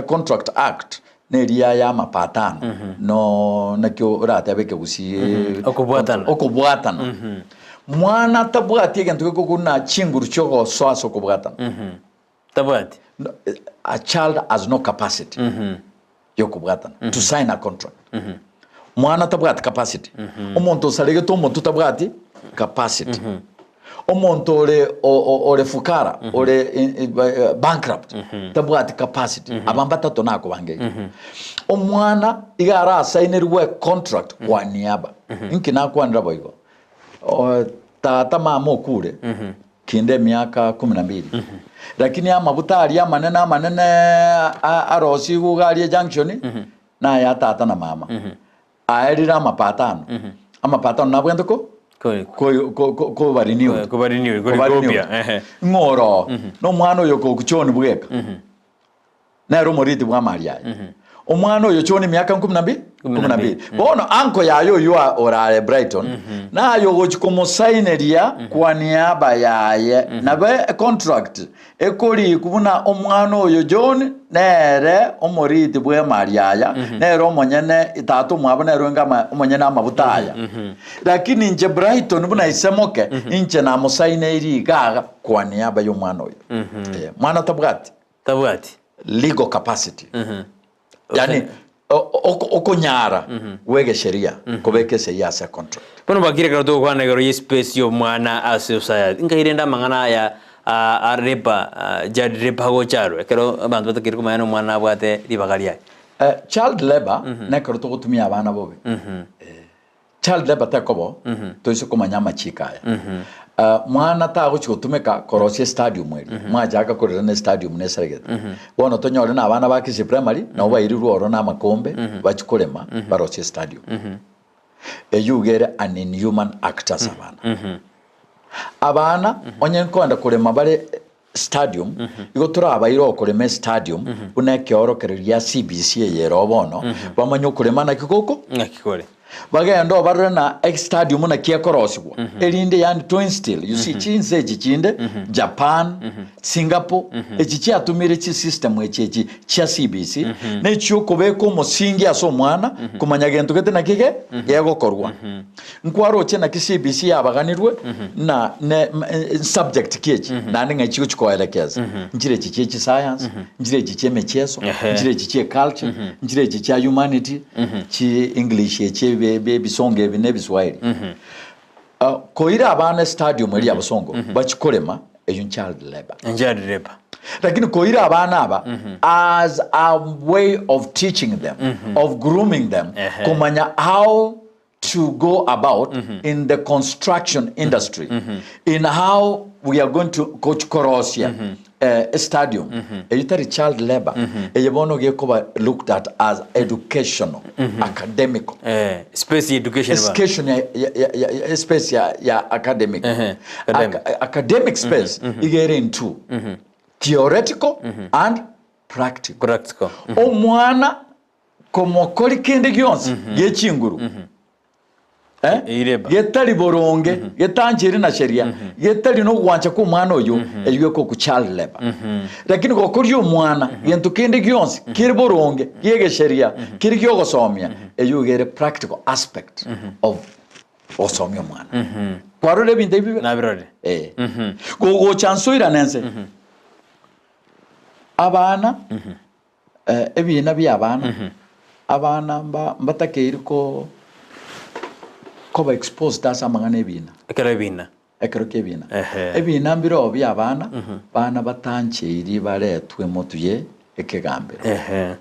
contract act neria ya amapatano no nakio oratebe ekegusii Okobwatana. okobwatana mwana tabwati egento gekoguna chinguru chiogosoa ase okobwatana Tabwati. No, a child has no capacity yokobwatana to sign a contract mwana tabwati capacity omonto osaregete omonto tabwati capacity omonto ore o- o- ore fukara ore bankrupt tabwati capacity aba mbatato nakobange iga omwana iga arasainerwe contract kwa niaba inki nakwanera boigo Tata mama okure kinde emiaka kumi na mbili lakini amabuta aria amanene amanene arosigwe iga aria ejunction naya tata na mama aerire amapatano amapatano nabwente ko koba renewed Koba renewed, Koba renewed. korikopia, ehe. Ng'o oro na omwana oyo kokuchoni bweka Nere omoriti bw'amari aye. Omwana oyo choni emiaka nkumi na mbi? Kumi na Kumi na mbili. mbili. Bono anko yaye oyio orare Brighton, naye ogochia komosaineria kwa niaba yaye. Nabo econtract ekorikwa buna omwana oyo John nere omoriti bw'emari aya, nere omonyene tata omwabo nere oinga ama omonyene amabuta aya. Lakini inche Brighton buna ise moke, inche namosaineirie iga kwa niaba y'omwana oyo. Mwana tabwati. Tabwati. Legal capacity. Yaani okonyara gwegesheria kobeka esegi ase contract. Bono bakire ekero togokwana igoro ye space y'omwana ase society. Nkai rende amang'ana aya a labour, child labour agocha arwe ekero abanto batakeire komanya na omwana nabwate ribaga riaye. Child labour nekero togotumia abana bobe. Child labour tekobo toise komanya amachiko aya. Mwana tagochi gotumeka korosia estadium eria mwachaka korera na estadium na eseregete bono tonyore na abana ba Kisii primary nabo bairirwe oro na amakombe bachi korema barosie estadium. Eyio iga ere an inhuman act ase abana. Abana onye nkoenda korema bare Stadium, igo torabaire okorema estadium buna ekeorokererio gia CBC eye ere oo bono, bamanye okorema naki goko, Ng'aki kore. bagende obarore na estadium naki ekorosigwa, erinde yaani to instill, you see chinse echi chinde, Japan, Singapore, echi chiatumire chisystem echi echi chia CBC, na echiokobeka omosingi ase omwana komanya gento gete naki ge gegokorwa. Nkwaroche naki CBC yabaganirwe na ne subject ki echi naende ng'ai chigochi koelekeza nchire echi chie chiscience nchire echi chie emechieso nchire echi chie culture nchire echi chia humanity chi English echi ebe ebe ebisongo ebi na ebiswahili koira abana estadium eria ya bosongo bachi korema eywo child labour. Child labour. Lakini koira abana aba as a way of teaching them, of grooming them, Ehe. komanya how to go about in the construction industry, in how we are going to gochi korosia eh, stadium eyio tari child labor eye bono gekoba looked at as educational academical Eh, space ya education ba. education ya, ya, ya, ya, ya space ya, ya academic Ehe, academic. Ac- academic space igere in two theoretical and practical Practical. Omwana komokori kende gionsi giechinguru eh, Eireba. getari boronge getanchiri na sheria getari nogwancha kwa omwana oyo eywo ekoku child labor lakini gokoria omwana gento kende gionsi kere boronge giegesheria kere giogosomia eywo iga ere practical aspect of gosomia omwana kwarora ebinto ebi bibere Nabirore. Eh. Gogocha nsoirane ense abana eh, ebina bia abana abana mba mbatakeiri ko koba exposed ase amang'ana ebina Ekero ebina. ekero kia ebina Ehe. ebina mbiroo bia abana bana batancheiri baretwe motu ye ekegambero Ehe.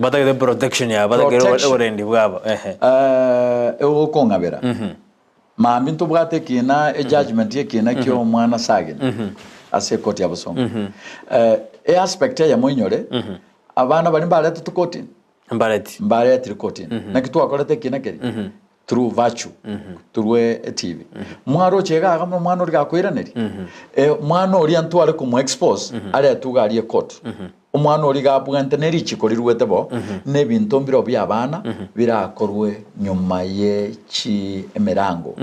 Batagete protection yabo, batagete Protection. oborendi bwabo. Ehe. Eh, egokong'abera Mambia ntobwate ekina, ejudgement y'ekina kia omwana Sagini ase ekoti ya Bosongo. Eh, easpect eyemo inyore, abana baria mbaretete kotini, Mbareti. mbaretire kotini. Naki twakorete ekina keria? Through virtue, through etv. Mwaroche iga iga omwana oria gakoiraneria, eh, omwana oria ntware komoexpose, aretwe iga aria ecourt. Omwana oria iga abwente ne richiko riruete bo, na ebinto mbireo bi'abana birakorwe nyuma ye chi emerango,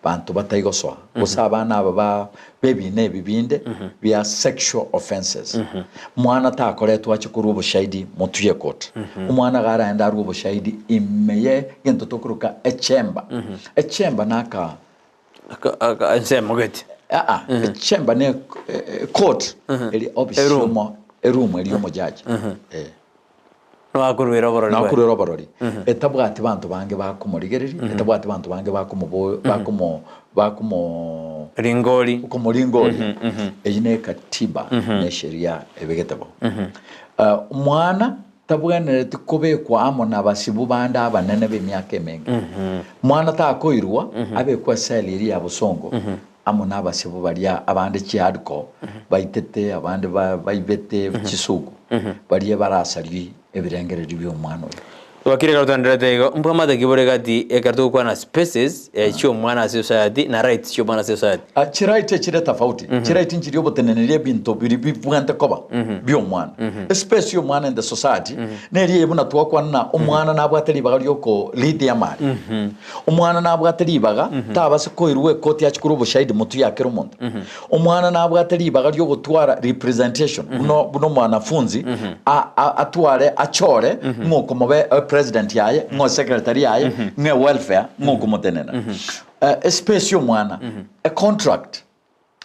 banto batai gosoa, gose abana aba ba b'ebiina ebi binde bia sexual offences. Mwana takoretwa ache korwa oboshahidi motwe y'ecourt. Omwana iga araende arwe oboshahidi ime ye gento tokoroka echemba. Echemba naka Ensemo gete. Aa, echemba ne court eri office Eroom. yomo eroom eri omojaji eh Nakorwera oborori bwaye. nakorwera oborori etabwati banto bange bakomorigereria etabwati banto bange bakomobo bakomo bakomo Ringori. komoringoria eyio ne ekatiba ne esheria ebegete bo Eh, omwana Tabwenereti kobekwa amo nabasibu bande abanene b'emiaka emenge. Mwana takoirwa abekwe eseli eria ya bosongo amo nabasibu baria abande chihardcore baitete abande baibete chisugu baria barasarie ebirengererio bi'omwana oyo. Wakiri ekero twenderete igo, mbwamate ki bore gati ekero togokwana spaces chi'omwana ase society na rights chi'omwana ase society? Chiright echire tofauti. Chiright nchiria oboteneneri ebinto biria bibwente koba bi'omwana. Espace y'omwana in the society neria eye buna twakwana na omwana nabwate ribaga rioko lead amari. Omwana nabwate ribaga tabase koirwa ekoti ache korwa oboshahidi motwe ya kera omonto. Omwana nabwate ribaga riogotwara representation buna buna omwanafunzi a- a- atware achore ng'a okomobe president yaye ng'a secretary yaye ng'a welfare ng'a okomotenena. Espace y'omwana, a contract,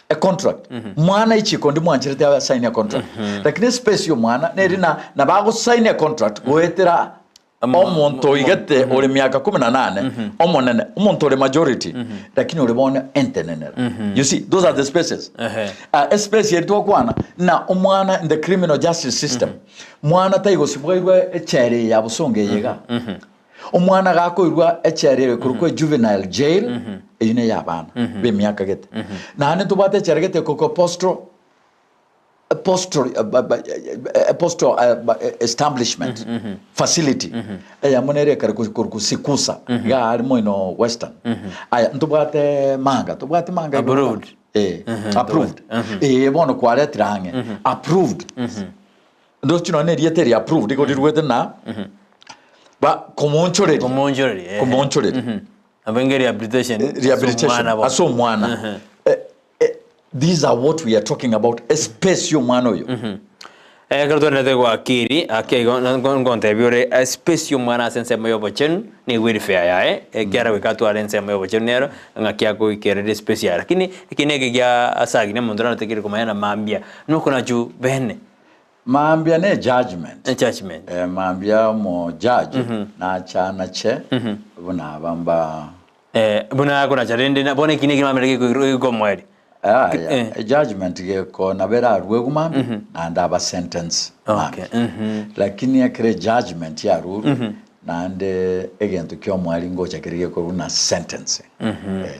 a contract. Mwana ichiko ndimwancherete asaini a contract. Lakini espace y'omwana neri na nabo agosaini a contract goetera omonto oigete ore miaka kumi na nane omonene, omonto ore majority lakini ore bono entenenera. You see, those are the spaces. Ehe. Ah, espace eri twakwana na omwana in the criminal justice system. Mwana taigosibwa airwe echela eye ya bosongo eye iga. Omwana gakoirwa echela ere korokwa juvenile jail, eyio neye abana b'emiaka gete. Naende ntobwate echela gete korokwa postal postal postal establishment facility eyemo nere ekare korokwa Sikusa iga are moino Western. Aya ntobwate Manga, tobwate Manga igoro Approved. Eh, approved. Eh, bono kwaretire ang'e approved. Ndochi nonya erieta eri approved igo riruete na ba komoonchoreria. Komoonchoreria, eh. Komoonchoreria. Nabo inge rehabilitation. Rehabilitation Ase omwana bono. ase omwana. Eh, eh, these are what we are talking about, espace ya omwana oyo. Ekero twenderete goakiri ake igo nkontebia ore espace ya omwana ase ensemo ya obochenu nigo welfare yaye ekiagera goika atware ensemo ya obochenu nero ng'aki agoikerera espace yaye lakini eki neke gia asagi omonto naratekeire komanya na mambia nokonachu bene. Mambia ne judgment. Ne judgment. Eh, mambia omo judge nacha anache buna aba mba Eh, buna akonacha rende na bono eki neki mamera gekomoeria. Yaya, Eh. ejudgment geko nabo erarwegwe mambia naende aba sentence Okay, mambia. Lakini ekero ejudgment yarurwe naende egento kia omwari ngocha kere gekorwa buna sentencing. Eh.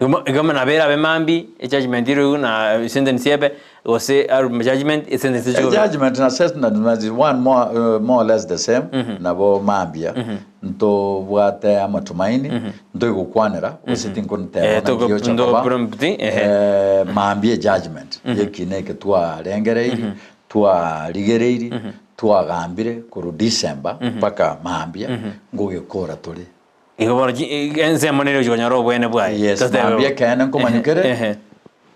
Igo igo nabo erabe mambia ejudgment erwe na sentence ebe gose arwe judgment esentence eche kobe. Ejudgment na sentence is one more, uh, more or less the same nabo mambia ntobwate amatumaini ntoigokwanera gose tinkoniteba Eh, naki togo- gocha ndo koba. prompt, ehe. Eh, mambia ejudgment yekina eke twarengereiri twarigereiri twagambire korwa December mpaka mambia ngogekora tore. Igo bono chi- ensemo nere ochi konyora obwene bwaye. Yes, Totebe mambia bo. ekeene nkomanyukere Ehe.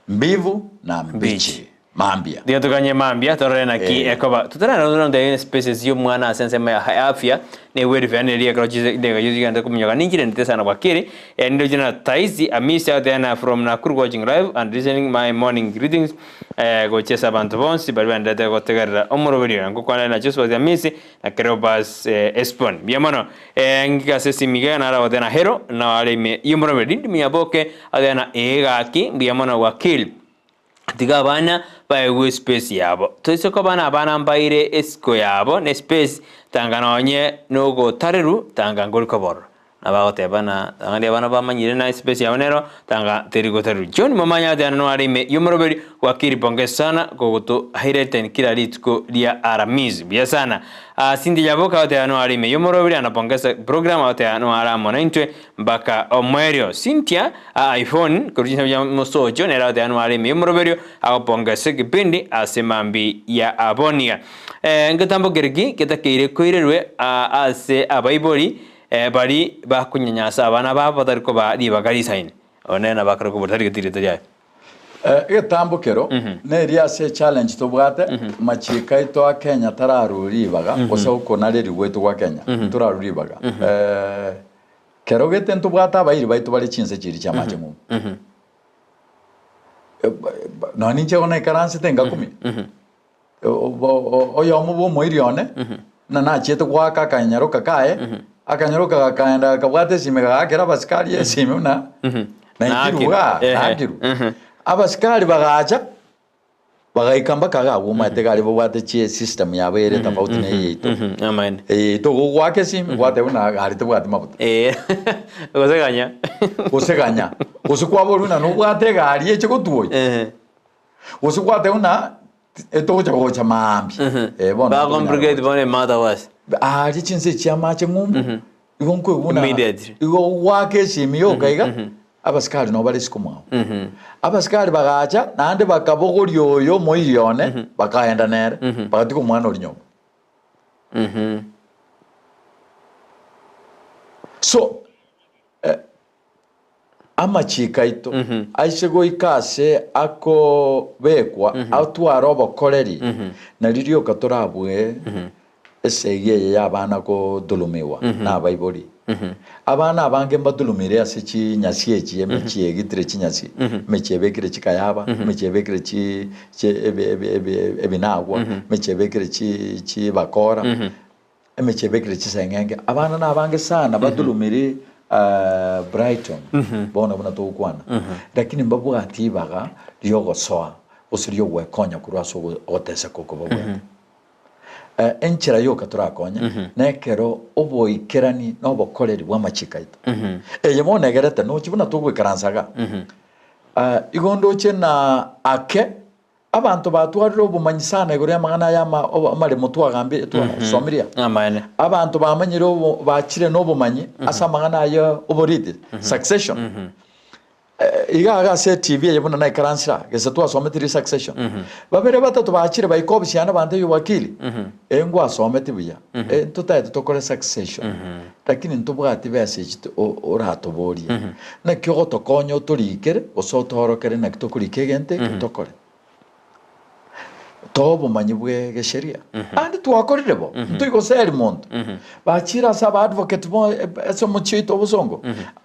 mbivu na mbichi Mbichi. mambia. Tiga toganye mambia torore naki Eh. ekoba. Totararora spaces ya omwana ase ensemo ya afya na ewelfare neri ekero chideka chigende kominyoka ninchirendete sana bwakere eh, ninde na Taisi Amisi out there na from Nakuru watching live and listening my morning greetings eh, gochesa abantu bonsi bari bandete gotegerera omoroberi oyo ngokwana na Joshua Amisi na Cleopas eh, Espon mbuya mono eh, ngigase esimiga nara gotena hero na are ime y'omoroberi rindi minyaboke agena egaki mbuya mono wakili Tiga abana baegwe espace yabo. Toise koba na abana mbaire esiko yabo ne espace tanga nonye nogotareru tanga nkori koborora. Nabo agoteba na tanga ndiria abana bamanyire na espace yabo nero tanga teri gotareru. John Momanya agoteba noare ime yomoroberi wakiri pongezi sana kogoto highlighten kila rituko ria Aramisi. Mbuya sana. Ah, Cindy Nyaboka agoteba noare ime yomoroberi anapongeza program agoteba noare amo naintwe Mpaka omoerio Cynthia a iPhone korwa chinsemo chia mosocho nere agoteba nware ime y'omoroberio agoponga ase egepindi ase mambi ya abonia. Eh, ngetambo kereki getakeire koirerwe ah, ase abaibori eh, bari bakonyanyasa abana babo batari kobaa ribaga risaine. Oyo nere nabo akare kobora tari getireto riaye. Eh, egetambo kero neri ase echallenge tobwate machiko aito a Kenya tararure ribaga gose okonareri gwaito gwa Kenya ntorarure ribaga Eh, Kero gete ntobwate abairi baito bare chinse chiria chi'amache ng'umbu. Eh, ba- ba- Nonya ninche igo naikaransete ngakumia. O- o- o- Oyomo bwa omoiri one, na nachiete goaka akanyaroka kaye, akanyaroka gakaenda gakabwata esimi gagaakera abasikari esimi buna naikirwe Naakirwe. igaa, Ehe. naakirwe. Abasikari bagacha, Bagaika mpaka iga abwo omanyete iga aria babwate chie system yabo ere tofauti na eyaito. Amaene. Eyaito gogoaka esimi gwateba buna gari tebwati mafuta. Eh, gose ganya. Gose ganya. Gose kwaborwa buna nobwate egari eche gotuoyia. Eh. Gose gwateba buna etogocha gocha maambia. Eh, bono Ba complicate bono emata wase. Aria chinse echi chi'amache ng'umbu, igo nkoigwa buna Immediately. igo goaka esimi yoka iga, Abasikari nabo bare isiko mwabo. Abasikari bagacha naende bakabogoria oyo omoiri one, bakaenda nere, bagatiga omwana oria nyomba. So, eh, amachiko aito aise goika ase akobekwa atware obokoreri, nario rioka torabue Esegi eye y'abana godhulumiwa nabaibori. Abana abange mbadhulumire ase chinyasi echi, emechie egitire chinyasi, emechie ebekire chikayaba, emechie ebekire chi chi ebi ebi ebi ebinagwa, emechie ebekire chi chibakora, emechie ebekire chiseng'enge. Abana nabange sana badhulumire Brighton, bono buna togokwana, lakini mbabwati ribaga riogosoa gose riogwekonya korwa ase ogo ogoteseka oko babwate. Enchera yoka torakonye nekero oboikerani na obokoreri bw'amachiko aito. Eye bono egerete nochi buna togoikaransa iga. Igo ndoche na ake abanto batwarire obomanyi sana igoro y'amang'ana aya ama amaremo twagambire twasomirie aa. Amaene. Abanto bamanyire obo bachire na obomanyi ase amang'ana aya oboriti, succession. Iga iga ase eTV eye buna naikaransire aa, gese twasomete resuccession. Babere batato bachire baika ofisi yane bantebia wakili, eh ngwasometi buya, eh ntotagete tokore succession, lakini ntobwati besa echi to- o- oratoborie. Naki ogotokonya otorikere, gose otoorokere naki tokorika egento eke tokore. Toa obomanyi bw'egesheria. Naende twakorire bo, ntoigoseri monto. Bachire ase aba advocate bo ase omochie oito obosongo,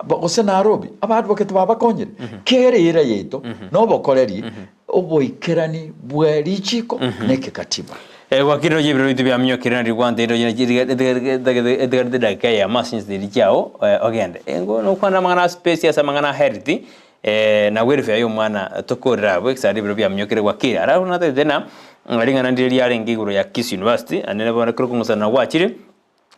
gose Nairobi, aba advocate babakonyire. Kera eira yaito na obokoreri, oboikerani bwe richiko na ekekatiba. Gwakire roche ebiroro bito biaminyokire nario gwanteire etigarete edakika eyemo ase chinsa chiria chiao ogende. Nokwanera amang'ana a space ase amang'ana a health. Na welfare y'omwana tokorera abwo ekisara ebiro biaminyokire gwakire. Ara buna natagete na ring'ana ndire riarenge igoro ya Kisii University ande nabo ekero okong'usana gwachire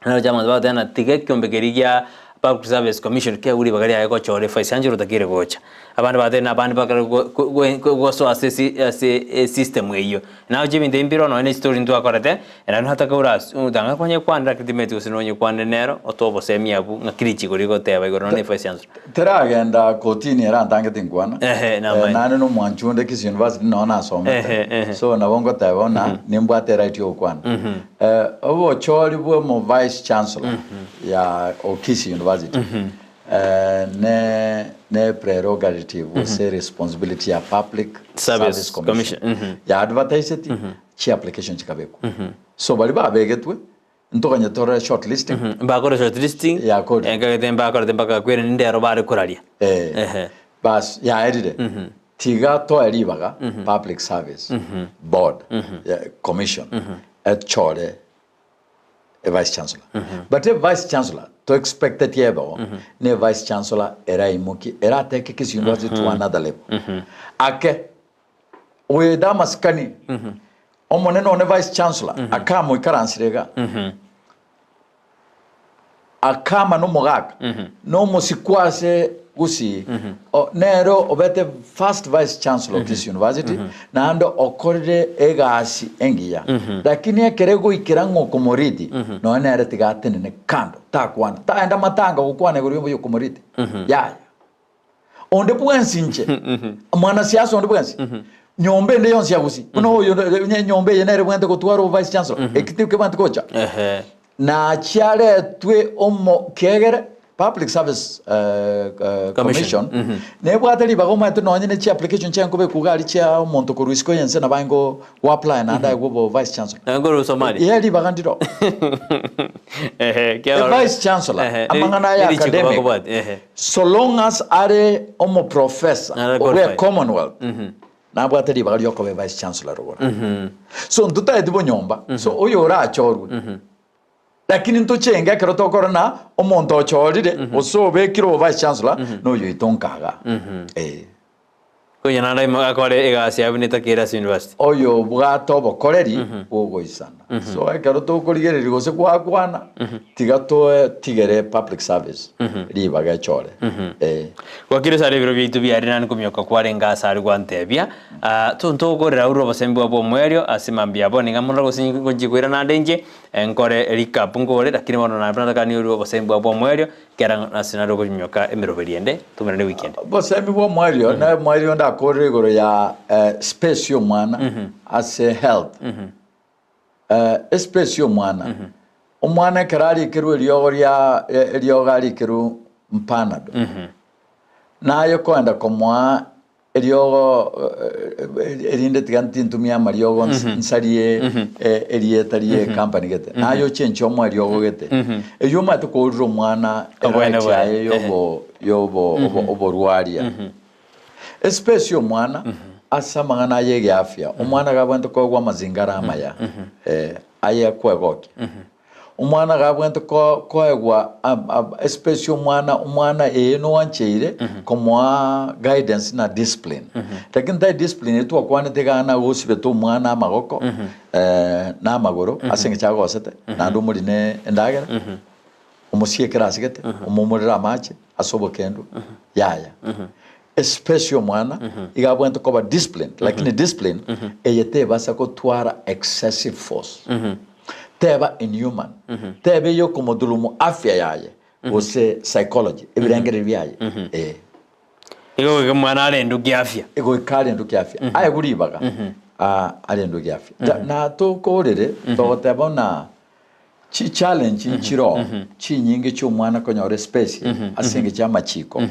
naroche abanto bagoteba ng'a tiga ekiombe keria gia Public Service Commission keagwe ribaga riaye gochora evice chancellor otakeire gocha. Abande bagateba na abande bakare gosoa ase esi ase esystem eyio. Naroche ebinto ebi mbire nonye na echistory ntwakorete, naende nataka ora tanga konyekwanera lakini timanyeti gose nonyekwanere nero otoe obosemi abwo ng'aki richiko rigoteba igoro nonye na evice chancellor. Teragenda kotini ere antangete inkwana. Ehe, namaene. Eh, naende nomwanchi onde Kisii University noo nasomete. Ehe, ehe. So nabo ngoteba buna nimbwate eright ya gokwana. Eh, obochori bwa omo vice chancellor ya o Kisii University eh, ne ne prerogative gose responsibility ya Public Service Service Commission. Commission, mhm. Ya advertiseti chi application chikabekwa. So baria babegetwe Ntoganye tore shortlisting. Mbakore shortlisting, Yakore. enkagete mbakorete mpaka kwere nindero bare koraria. Eh. Ehe. Bas yaerire. Tiga toe ribaga Public Service Board ya Commission echore e Vice Chancellor. But e Vice Chancellor to expecteti ebeo ne Vice Chancellor eraimokie erateke Kisii University to another level. Ake Oyoete amasikani, omonene one vice chancellor akamoikaransera iga, akama nomogaka, nomosikwa ase Gusii, o- nere obete first vice chancellor of Kisii University, naende okorire egasi engiya. Lakini ekero egoikera ng'a okomoriti, nonya nere tiga atenene kando, takwana, taenda matanga gokwana igoro y'omoyio okomoriti, yaya. Onde bwensi inche, mwanasiasa onde bwensi, nyomba ende yonsi ya Gusii, buna oyo onye enyomba eye nere bwente gotwara obo vice chancellor, eki tikebwate gocha. Ehe. Nachiaretwe omo kiegere Public Service eh, eh, Commission. Commission nebwate ribaga omanyete nonye ne chiapplication chiaye nkobekwa iga aria chia omonto korwa isiko y'ense nabo aye ngo go apply naende aegwe obo vice chancellor. Naende korwa Somalia. Ee ribaga ndiro. Ehe, A vice chancellor, Ehe, amang'ana aya neri- nerichiko academic. bakobwati, ehe. So long as are omoprofessor Nare bwe qualified. Commonwealth, nabwate ribaga riokoba evice chancellor rogoro. So ntotaeti bonyomba, so oyo orachorwe. Lakini ntochenge ekero tokora na omonto ochorire, gose obekire obo vice chancellor, noyo oito nkaga. Eh. Konya naende aimo akore egasi yaye buna etakeire ase university. Oyo obwate obokoreri bogoisana. So ekero tokorigereria gose gwakwana, tiga toe tigere public service ribaga echore. Eh. Gwakire sare ebiro biaito biarire naende komioka kwarenge ase aria gwantebia, Ah, tontogorera ore obosembi bwa bw'omoerio ase mambia abo niga mono gose ngochia koirana ande inche, nkore recap nkore, lakini bono naende natakani ore obosembi bwa bw'omoerio, Kera ase nare okonyoka emeroberi ende, tomerane ewiki ende. Obosemi bw'omoerio na omoerio ndakorire igoro ya space y'omwana ase health. Espace y'omwana, omwana ekero arikerwe eriogo ria eriogo arikerwe mpanado, naye koenda komoa Eriogo erinde tiga ntintumie amariogo nsarie erieta rie company gete. Naye ochenche omoe eriogo gete. Eyio omanyete kourire omwana Obwene eright bwaye. yaye yobo yobo obo oborwaria. Espace ya omwana ase amang'ana aye egeafya, omwana iga abwenerete koegwa amazingara amaya aye akwegokia. Omwana gabwente koegwa espace y'omwana, omwana eye noancheire komoa guidance na discipline. Lakini tari discipline eye twakwanete igaa na gosibete omwana amagoko na amagoro ase eng'encho agosete naende omorine endagera, omosie ekero asigete, omoumorere amache ase obokendu, yaya. Espace y'omwana iga abwenerete koba disciplined, lakini discipline eye tebasa gotwara excessive force. Teba inhuman, teba eyokomodhulumu afya yaye gose psychology, ebirengererio biaye, eh. Igo goika omwana arendwe kiafya. Goika arendwe kiafya. Aegwe ribaga ah, arendwe kiafya. Ta- Na tokorere togoteba buna chi challenge nchiroo chinyinge chi'omwana konyora espace ase engencho y'amachiko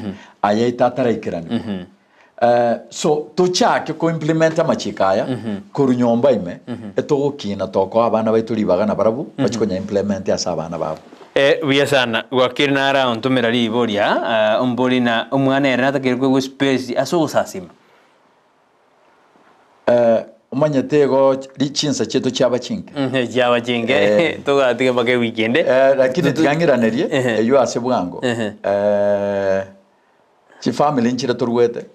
ayaito ataraikeraniwa. So tochake ko implement amachiko aya korwa nyomba ime, etogokina tokoa abana baito ribaga nabarabwo bachie konya implement ase abana babo. Buya sana, gwakire naro aontomera riboria, ombori na omwana ere natakeire koegwa espace ase ogosasima. Omanyete igo chinsa chiaito chiaba chinke. Chiaba chinke, togatiga mpaka ewiki ende. Lakini tiga ng'iranerie eyio ase bwango. Chifamiri nchire torwete,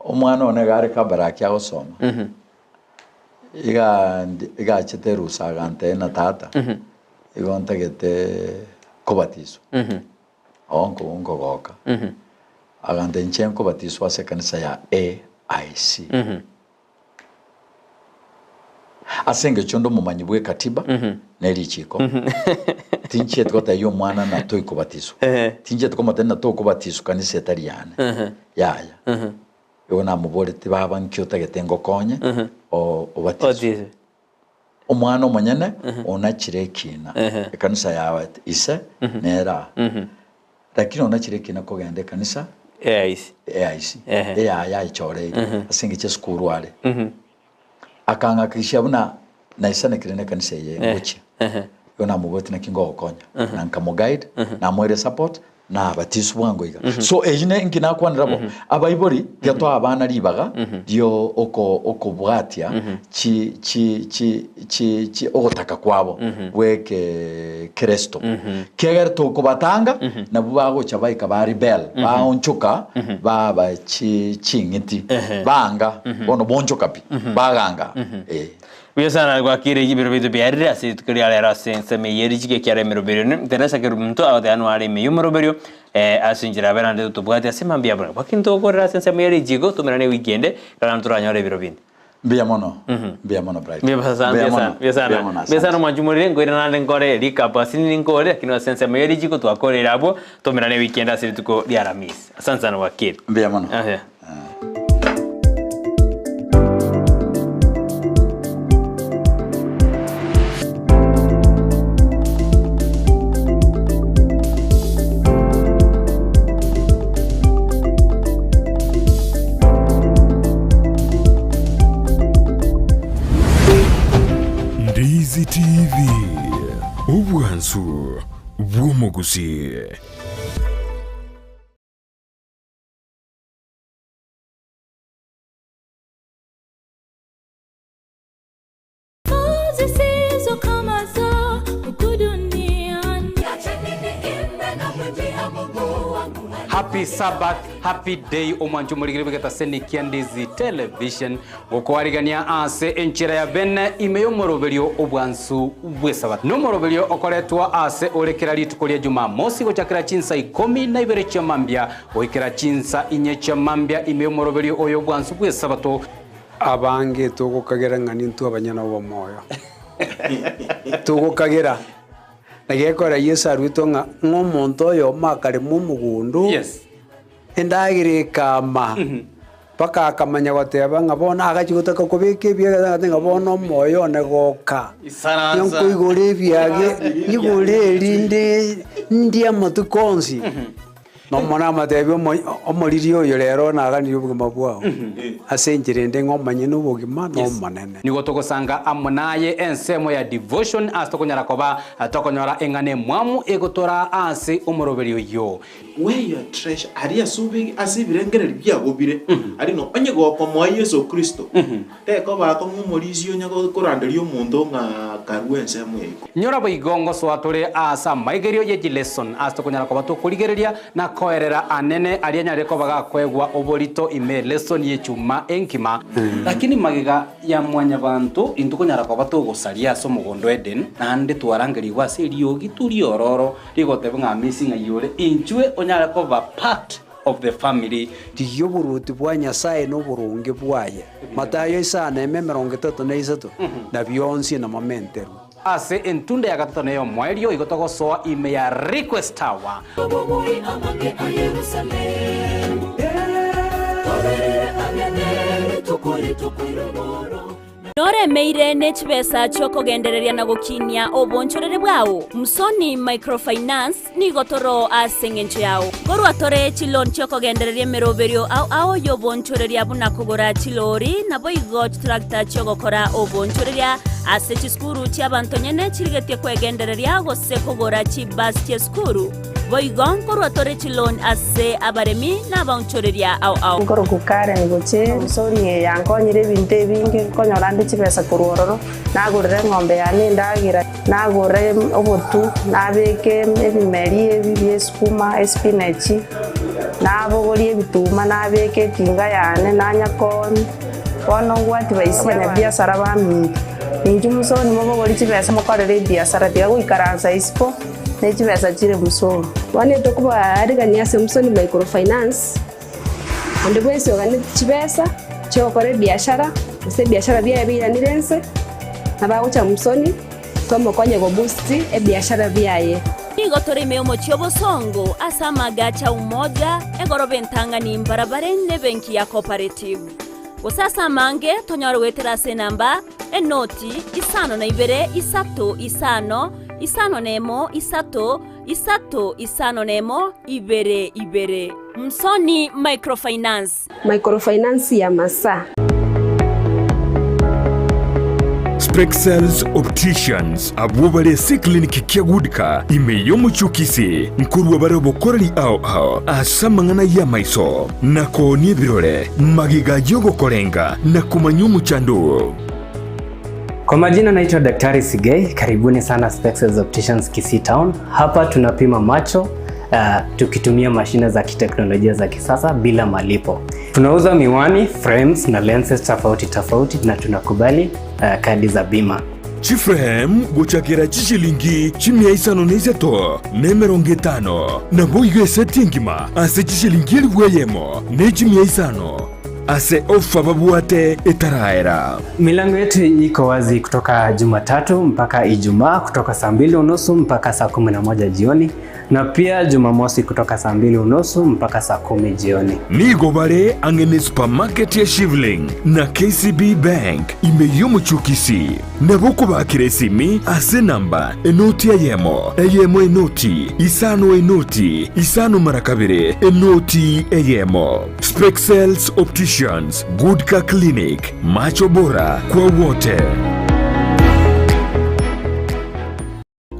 omwana one iga are Kabarak agosoma, iga iga achete erusa agantebia ng'a tata, igo ntagete kobatiswa, oo nkogoka, agantebia inche nkobatiswa ase ekanisa ya AIC. Ase engencho onde omomanyi bw'ekatiba ne richiiko, tinchieti gotebia omwana ng'a toikobatiswa. Tinchieti komotebia ng'a tokobatiswa kanisa etari yane. Yaya. Igo namoboretie baba nki otagete ngokonye obatiswe. Obatiswe. Omwana omonyene onachire ekina ekanisa ya ise nere aa. Lakini onachire ekina kogenda ekanisa AIC. AIC Ehe. eyaye ayechoreire ase engencho esukuru are. Akang'akishia buna naisanekire na ekanisa eye ngochia. Igo namoboretie naki ngogokonya na nkamoguide namoeire support nabatiswa bwango iga. So eyio ne nki nakwanera bo abaibori tiga toa abana ribaga rio oko okobwatia chi chi chi chi chi ogotaka kwabo bweke Kristo. Kiagera tokobatanga nabwo bagocha baika ba rebel baonchoka baba chi ching'iti banga bono bonchoka pi baganga eh. Buya sana gwakire ebiro biaito biarire ase rituko ria rero ase ensemo eye ye richiko ekiara emeroberio ne Teresa Kerumunto agoteba noare ime y'omoroberio eh, ase enchera abe naende totobwate ase mambia abwo. Lakini togokorera ase ensemo ye richiko tomerane ewiki ende ekero toranyore ebiro binde. Mbuya mono, mbuya mono Bright. Mbuya sana, Mbuya mbuya sana, mono, mbuya sana. mbuya mono, Mbuya sana asante. mwanchi morire, nkoira naende nkore recap ase nini nkore, lakini ase ensemo ye richiko twakoreire abwo, tomerane ewiki ende ase rituko ria Aramisi. Asante sana wakili. Mbuya mono. Aye. Ndizi TV, obwansu bw'omogusii. Happy Sabbath, happy day omwancho omorigeri bw'egetaseni kia Ndizi Television gokoarigania ase enchera ya bene ime y'omoroberio obwansu bw'esabato. Nomoroberio okoretwa ase ore kera rituko ria Jumamosi gochakera chinsa ikomi na ibere chia mambia goikera chinsa inye chia mambia ime y'omoroberio oyo obwansu bw'esabato. Abange togokagera ng'a nintwe abanyene obomoyo. Togokagera. Na gekogera Yeso aruetwe ng'a ng'a omonto oyomo akarema omogondo, Yes. endagera ekama, mpaka akamanya goteba ng'a bono agachia gotaka kobeka ebiage agateba ng'a bono omoyo one goka. Isaransa. Nkoigora ebiage, nyigore erinde ndie amatuko onsi. Nomonene amatebie omoriri oyo rero naganirie obogima bwao, ase enchera ende ng'a omanye nobogima n'Omonene. Nigo togosanga amo naye ensemo ya devotion ase tokonyara koba tokonyora eng'ana emwamu egotoraa ase omoroberi oyio. Where your treasure, aria ase obe ase ebirengererio biago bire, aria no onye gokomoa Yeso Kristo, Tekoba akong'u omorisia onye koranderia omonto ng'a karue ensemo ya igoro. Nyora boigo ngosoa tore aase amaigerio ye chileson ase tokonyara koba tokorigereria na koerera anene aria anyarire koba gakoegwa oborito ime lesson y'echuma enkima. Lakini magega ya mwanyabanto intokonyara koba togosaria ase omogondo Eden, naende twarangerigwe ase eriogi riororo rigoteba ng'a amisi ng'ai ore inchwe onyare koba part of the family. Rigia oboruoti bwa Nyasae na oboronge bwaye, Matayo isano eme 33, na bionsi namomenterwe. Ase entunda ya gatato na ey'omoerio igo togosoa ime ya Request Tower. Obobui amange a Yerusalemu, toberere ang'e ne rituko rituko ri'omoro. Noremeire ne chibesa chi'okogendereria na gokinia obonchoreri bwao? Msoni Microfinance nigo toro ase engencho yao. Nkorwa tore chiloan chi'okogendereria emeroberio ao ao y'obonchoreria buna kogora chilori naboigo chitractor chi'ogokora obonchoreria ase chisukuru chi'abanto nyene chirigetie kwegendereria gose kogora chibus chi'esukuru. Boigo nkorwa tore chiloan ase abaremi na abaonchoreria ao ao. Nkorokwa Karen gochia ensori eye yankonyire ebinto ebinge, nkonyora nde chibesa korwa ororo, nagorera eng'ombe yane endagera, nagora obotu, nabeka ebimeri ebi bia esukuma, espinach. Nabogoria ebituma nabeka etinga yane nanya koonia. Bono ngwati baisia abanyabiasara baminto, Inchuo mosoni mobogorie chibesa mokorere ebiasara, tiga goikaransa isiko ne chibesa chire mosoni. Bono etokobaarigania ase Musoni Microfinance, onde bwensi oganeti chibesa chi'ogokora ebiashara, gose ebiashara biaye biiranire inse, nabo agocha Musoni tomokonye goboost ebiashara biaye. Nigo tore ime y'omochie obosongo ase amagacho a Umoja, egoroba entang'ani mbarabare nebenki ya Cooperative. Gose ase amange tonyore goetera ase enamba, enoti, isano na ibere, isato, isano, isano nemo, isato, isato, isano nemo, ibere, ibere. Msoni Microfinance. Microfinance ya Masaa. Spexels Opticians abwo bare ase eclinic kia Goodcar ime y'omochie o Kisii nkorua bare obokoreri ao ao ase amang'ana y'amaiso na koonia ebirore magega y'ogokorenga na komanya omochando oo. Kwa majina naitwa Daktari Sigei, karibuni sana Spexels Opticians Kisii Town. Hapa tunapima macho tukitumia mashine za kiteknolojia za kisasa bila malipo. Tunauza miwani, frames na lenses tofauti tofauti na tunakubali kadi za bima. Chiframe gochakera chishilingi chimia isano na isato na emerongo etano, naboigo eseti engima ase chishilingi elifu eyemo ne chimia isano ase ofa babwate etaraera. Milango yetu iko wazi kutoka Jumatatu mpaka Ijumaa kutoka saa 2:30 mpaka saa 11 jioni na pia Jumamosi kutoka saa 2:30 mpaka saa 10 jioni. Nigo bare ang'e ne supermarket ya Shivling na KCB Bank ime y'omochie o Kisii. Nabo okobakera esimi ase enamba enoti eyemo, eyemo enoti, isano enoti, isano mara kabere, enoti eyemo. Spexels Opticians, Goodcar Clinic, macho bora kwa wote.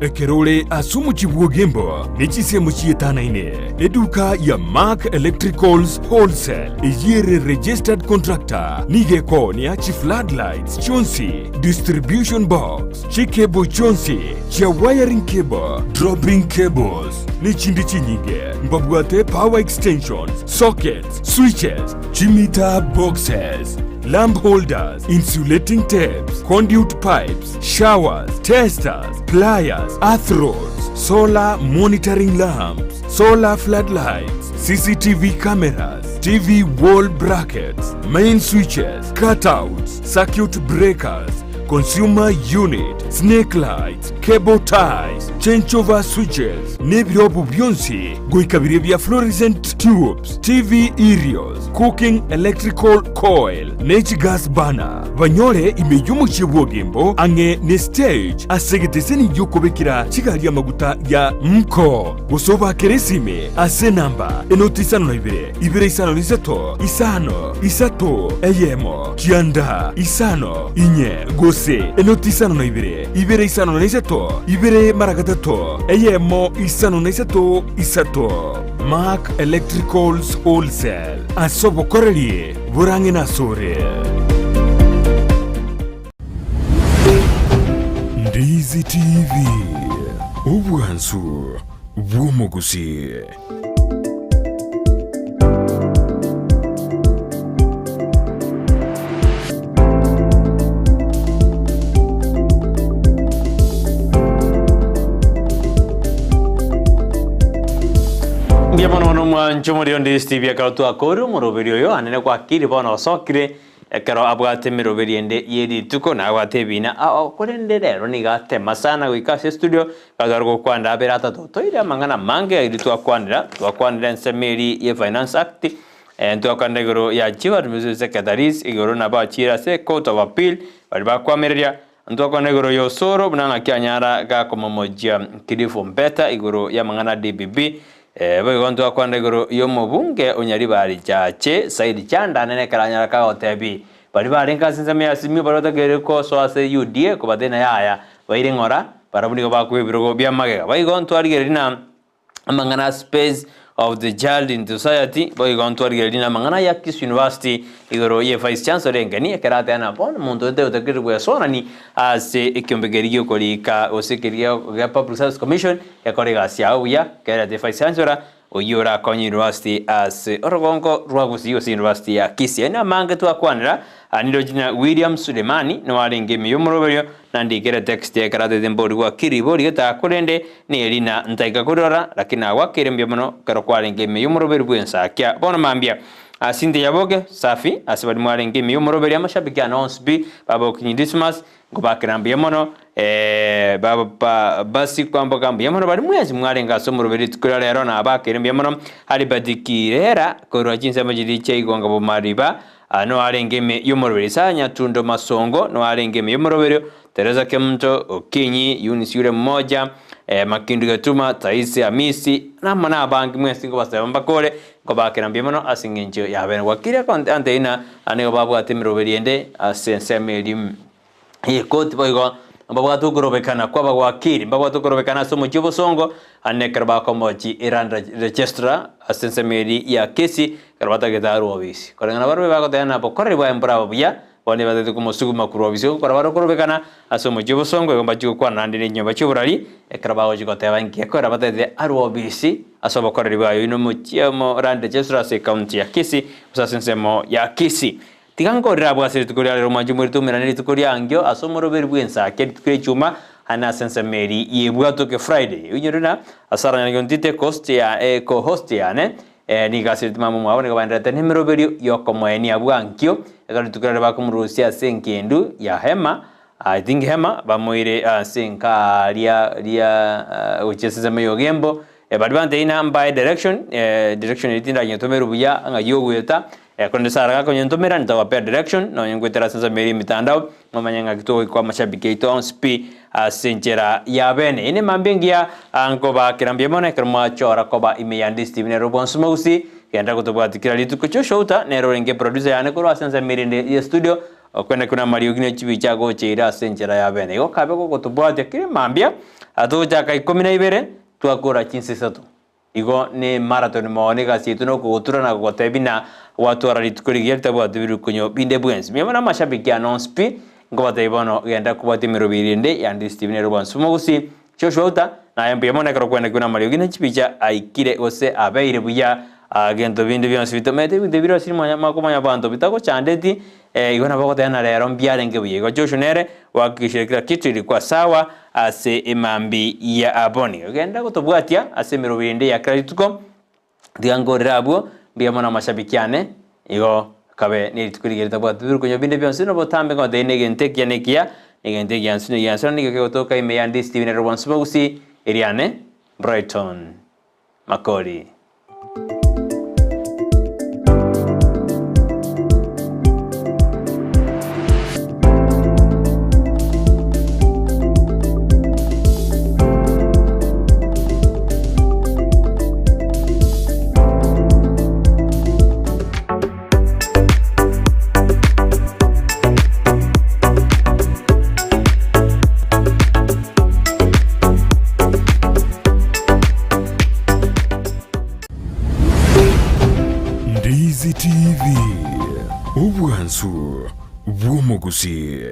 Ekero ore ase omochie bw'Ogembo ne chinsemo chietanaine, eduka ya Mark Electricals Wholesale eyio ere registered contractor nigo ekoonia chi floodlights chionsi, distribution box, chicable chionsi chia wiring cable, dropping cables ne chinde chinyinge. Mbabwate power extensions, sockets, switches, chimeter boxes, lamp holders, insulating tapes, conduit pipes, showers, testers, pliers, earth rods, solar monitoring lamps, solar floodlights, CCTV cameras, TV wall brackets, main switches, cutouts, circuit breakers, consumer unit, snake lights, cable ties, changeover switches, nebirobu bionsi goika biria bia fluorescent tubes, TV aerials, cooking electrical coil, ne chigas burner. Banyore ime y'omochie bw'Ogembo ang'e ne stage ase egeteseni gi'okobekera chigari amaguta ya Mko. Gose obakere esime ase enamba enoti isano na ibere, ibere isano na isato, isano, isato, eyemo, kianda, isano, inye, gose enoti isano na ibere, ibere isano na isato, ibere mara gatato, eyemo, isano na isato, isato. Mark Electricals Wholesale, ase obokoreri borang'e nasore. Ndizi TV, obwansu bw'omogusii. Mbuya mono mono mwanche omorio onde Steve ekero twakorire omoroberi oyo anene gwakire bono osokire Ekero abwate emeroberi ende ye rituko na abwate ebiina ao, korende rero nigo atema sana goika ase estudio, ekero gokwanera abere atato toire amang'ana amange aria twakwanera, twakwanera ensemo eria ye Finance Act, ntwakwanera igoro ya Chief Administrative Secretaries, igoro nabo achiire ase Court of Appeal, baria bakoamereria, ntwakwanera igoro ya Osoro buna ng'aki anyara gakomomojia Cliff Ombeta igoro y'amang'ana a DPP, Boigo ntwakwanera igoro y'omobunge o Nyaribari Chache, Said Chanda, nere ekero anyara kagotebi baria barenge ase ensemo ya Simiyu baria batakeire gosoa ase UDA kobatebia yaya baire ng'ora, barabwo nigo bakwa ebirogo bia magega. Boigo ntwarigereria na amang'ana a space of the child in society, boigo ntwarigereria na amang'ana ya Kisii University igoro ye Vice Chancellor engeni ekero ateba na bono omonto onde otakeire bwesonani ase ekiombe keria giokoriika gose keria gia Public Service Commission Gekora egasi yao buya, kerete Vice Chancellor Oyio orakonye University ase orogongo rwa Gusii gose University ya Kisii. Aye namange twakwanera, niroche ng'a William Sulemani nigo arenge ime y'omoroberio, nandikere text ekero atete mbori gwakire ribori gete korende nerina ntaika korirora, lakini nagwakeire mbuya mono ekero kwarenge ime y'omoroberio bw'ensakia. Bono mambia Cynthia Nyaboke, safi, ase baria mwarenge ime y'omoroberio amashabiki ane onsi pi, baba Okinyi Dismas, Nkobakera mbuya mono, ee, baba basi kwamboka mbuya mono baria mwensi mwarenge ase omoroberi rituko ria rero nabakeire mbuya mono. Albert Kirera korwa chinsemo chiria chia Igonga Bomariba ah, noarenge ime y'omoroberi. Isaya Nyatundo Masongo noarenge ime y'omoroberio. Teresa Kemunto, Okinyi, Eunice Yule Mmoja, eh, Makindu Getuma, Taisi Hamisi, namo nabange mwensi nkobasaba mbakore, nkobakera mbuya mono ase eng'encho yabene. Gwakire ante ng'a nigo babwate emeroberi ende ase ensemo eria y'ekoti boigo mbabwate okorobekana kw'abagwakiri, mbabwate okorobekana ase omochie obosongo, ande ekero bakomochi Iran Registrar ase ensemo eria ya Kisii, ekero batagete arwe obisi. Koreng'ana barobio bagoteba ng'a bokoreri bwaye mboraba buya, bono nibatagete komosuguma korwa obisi gokora bare okorobekana ase omochie obosongo, igo mbachie gokwana naende ne chinyomba chi'oborari, ekero bagochia goteba inki gekorera batagete arwe obisi ase obokoreri bwaye. Oyio nomochie omo Land Registrar ase ecounty ya Kisii, gose ase ensemo ya Kisii. Tiga nkorere abwo ase rituko ria rero mwanche moirete omerane rituko riangio ase omoroberi bw'ensake rituko ri'echuma ane ase ensemo eri y'ebwatoke Friday. Oinyore na ase aranyare gontite cost ya eh, co-host yane eh, nigo ase mama omwabo nigo baenderete nemeroberio y'okomoenia bwankio ekero rituko riaria bakomorusia ase enkendu ya hema I think hema bamoire ase enka ria ria gochia ase ensemo y'ogembo eh, baria bantebia ng'a mbae direction eh, direction eria tindanyetomera buya ng'ai ogoeta eh, korende Sarah gakonyentomera nitagopea direction nonye ngoetera ase ensemo eria y'emitandao momanye ng'aki togoika amashabiki aito onsi pi ase enchera ya bene. Eye nemambia engiya ah, nkobakera mbuya mono ekero mwachora koba ime ya Ndisi TV nere obwansu mogusi genda gotobwatia kera rituko Joshua nere orenge producer yane korwa ase ensemo eria ende ya studio Okwene kuna amariogi ne chibicha agocheire ase enchera ya bene. Igo kabe gogotobwatia kera mambia, atogochaka ikomi na ibere, twakora chinsa isato. Igo ne marathon mono egasi yaito nokogotura na gogotebia na gwatwara rituko rigiya ritabwati birukonyo binde bwensi. Mbuya mono amashabiki ane onsi pi, nkobatebia bono genda kobwatia emeroberi ende ya Ndisi TV nere obwansu mogusi. Joshua Uta, naye mbuya mono ekero kwenekigwe namariogi ne chibicha aikire gose abeire buya gento binde bionsi bitomete ebinto ebire ase mwakomanya abanto bitagochandeti igo nabo ogoteba na rero mbiarenge buya. Igo Joshua nere ohakikishire kila kitu ilikuwa sawa ase emambi ya aboni. Genda gotobwatia ase emeroberi ende ya kera rituko. Tiga nkorere abwo, mbuya mono amashabiki ane, igo kabe nerituko rigiya ritabwati birukonyo binde bionsi na obotambe ngotebie negento ekiya na ekiya, na egento egiansu na egiansu, na nigo kegotoka ime ya Ndisi TV nere obwansu bwa Gusii, eriane Brighton Makori. Ndizi TV, obwansu bw'omogusii.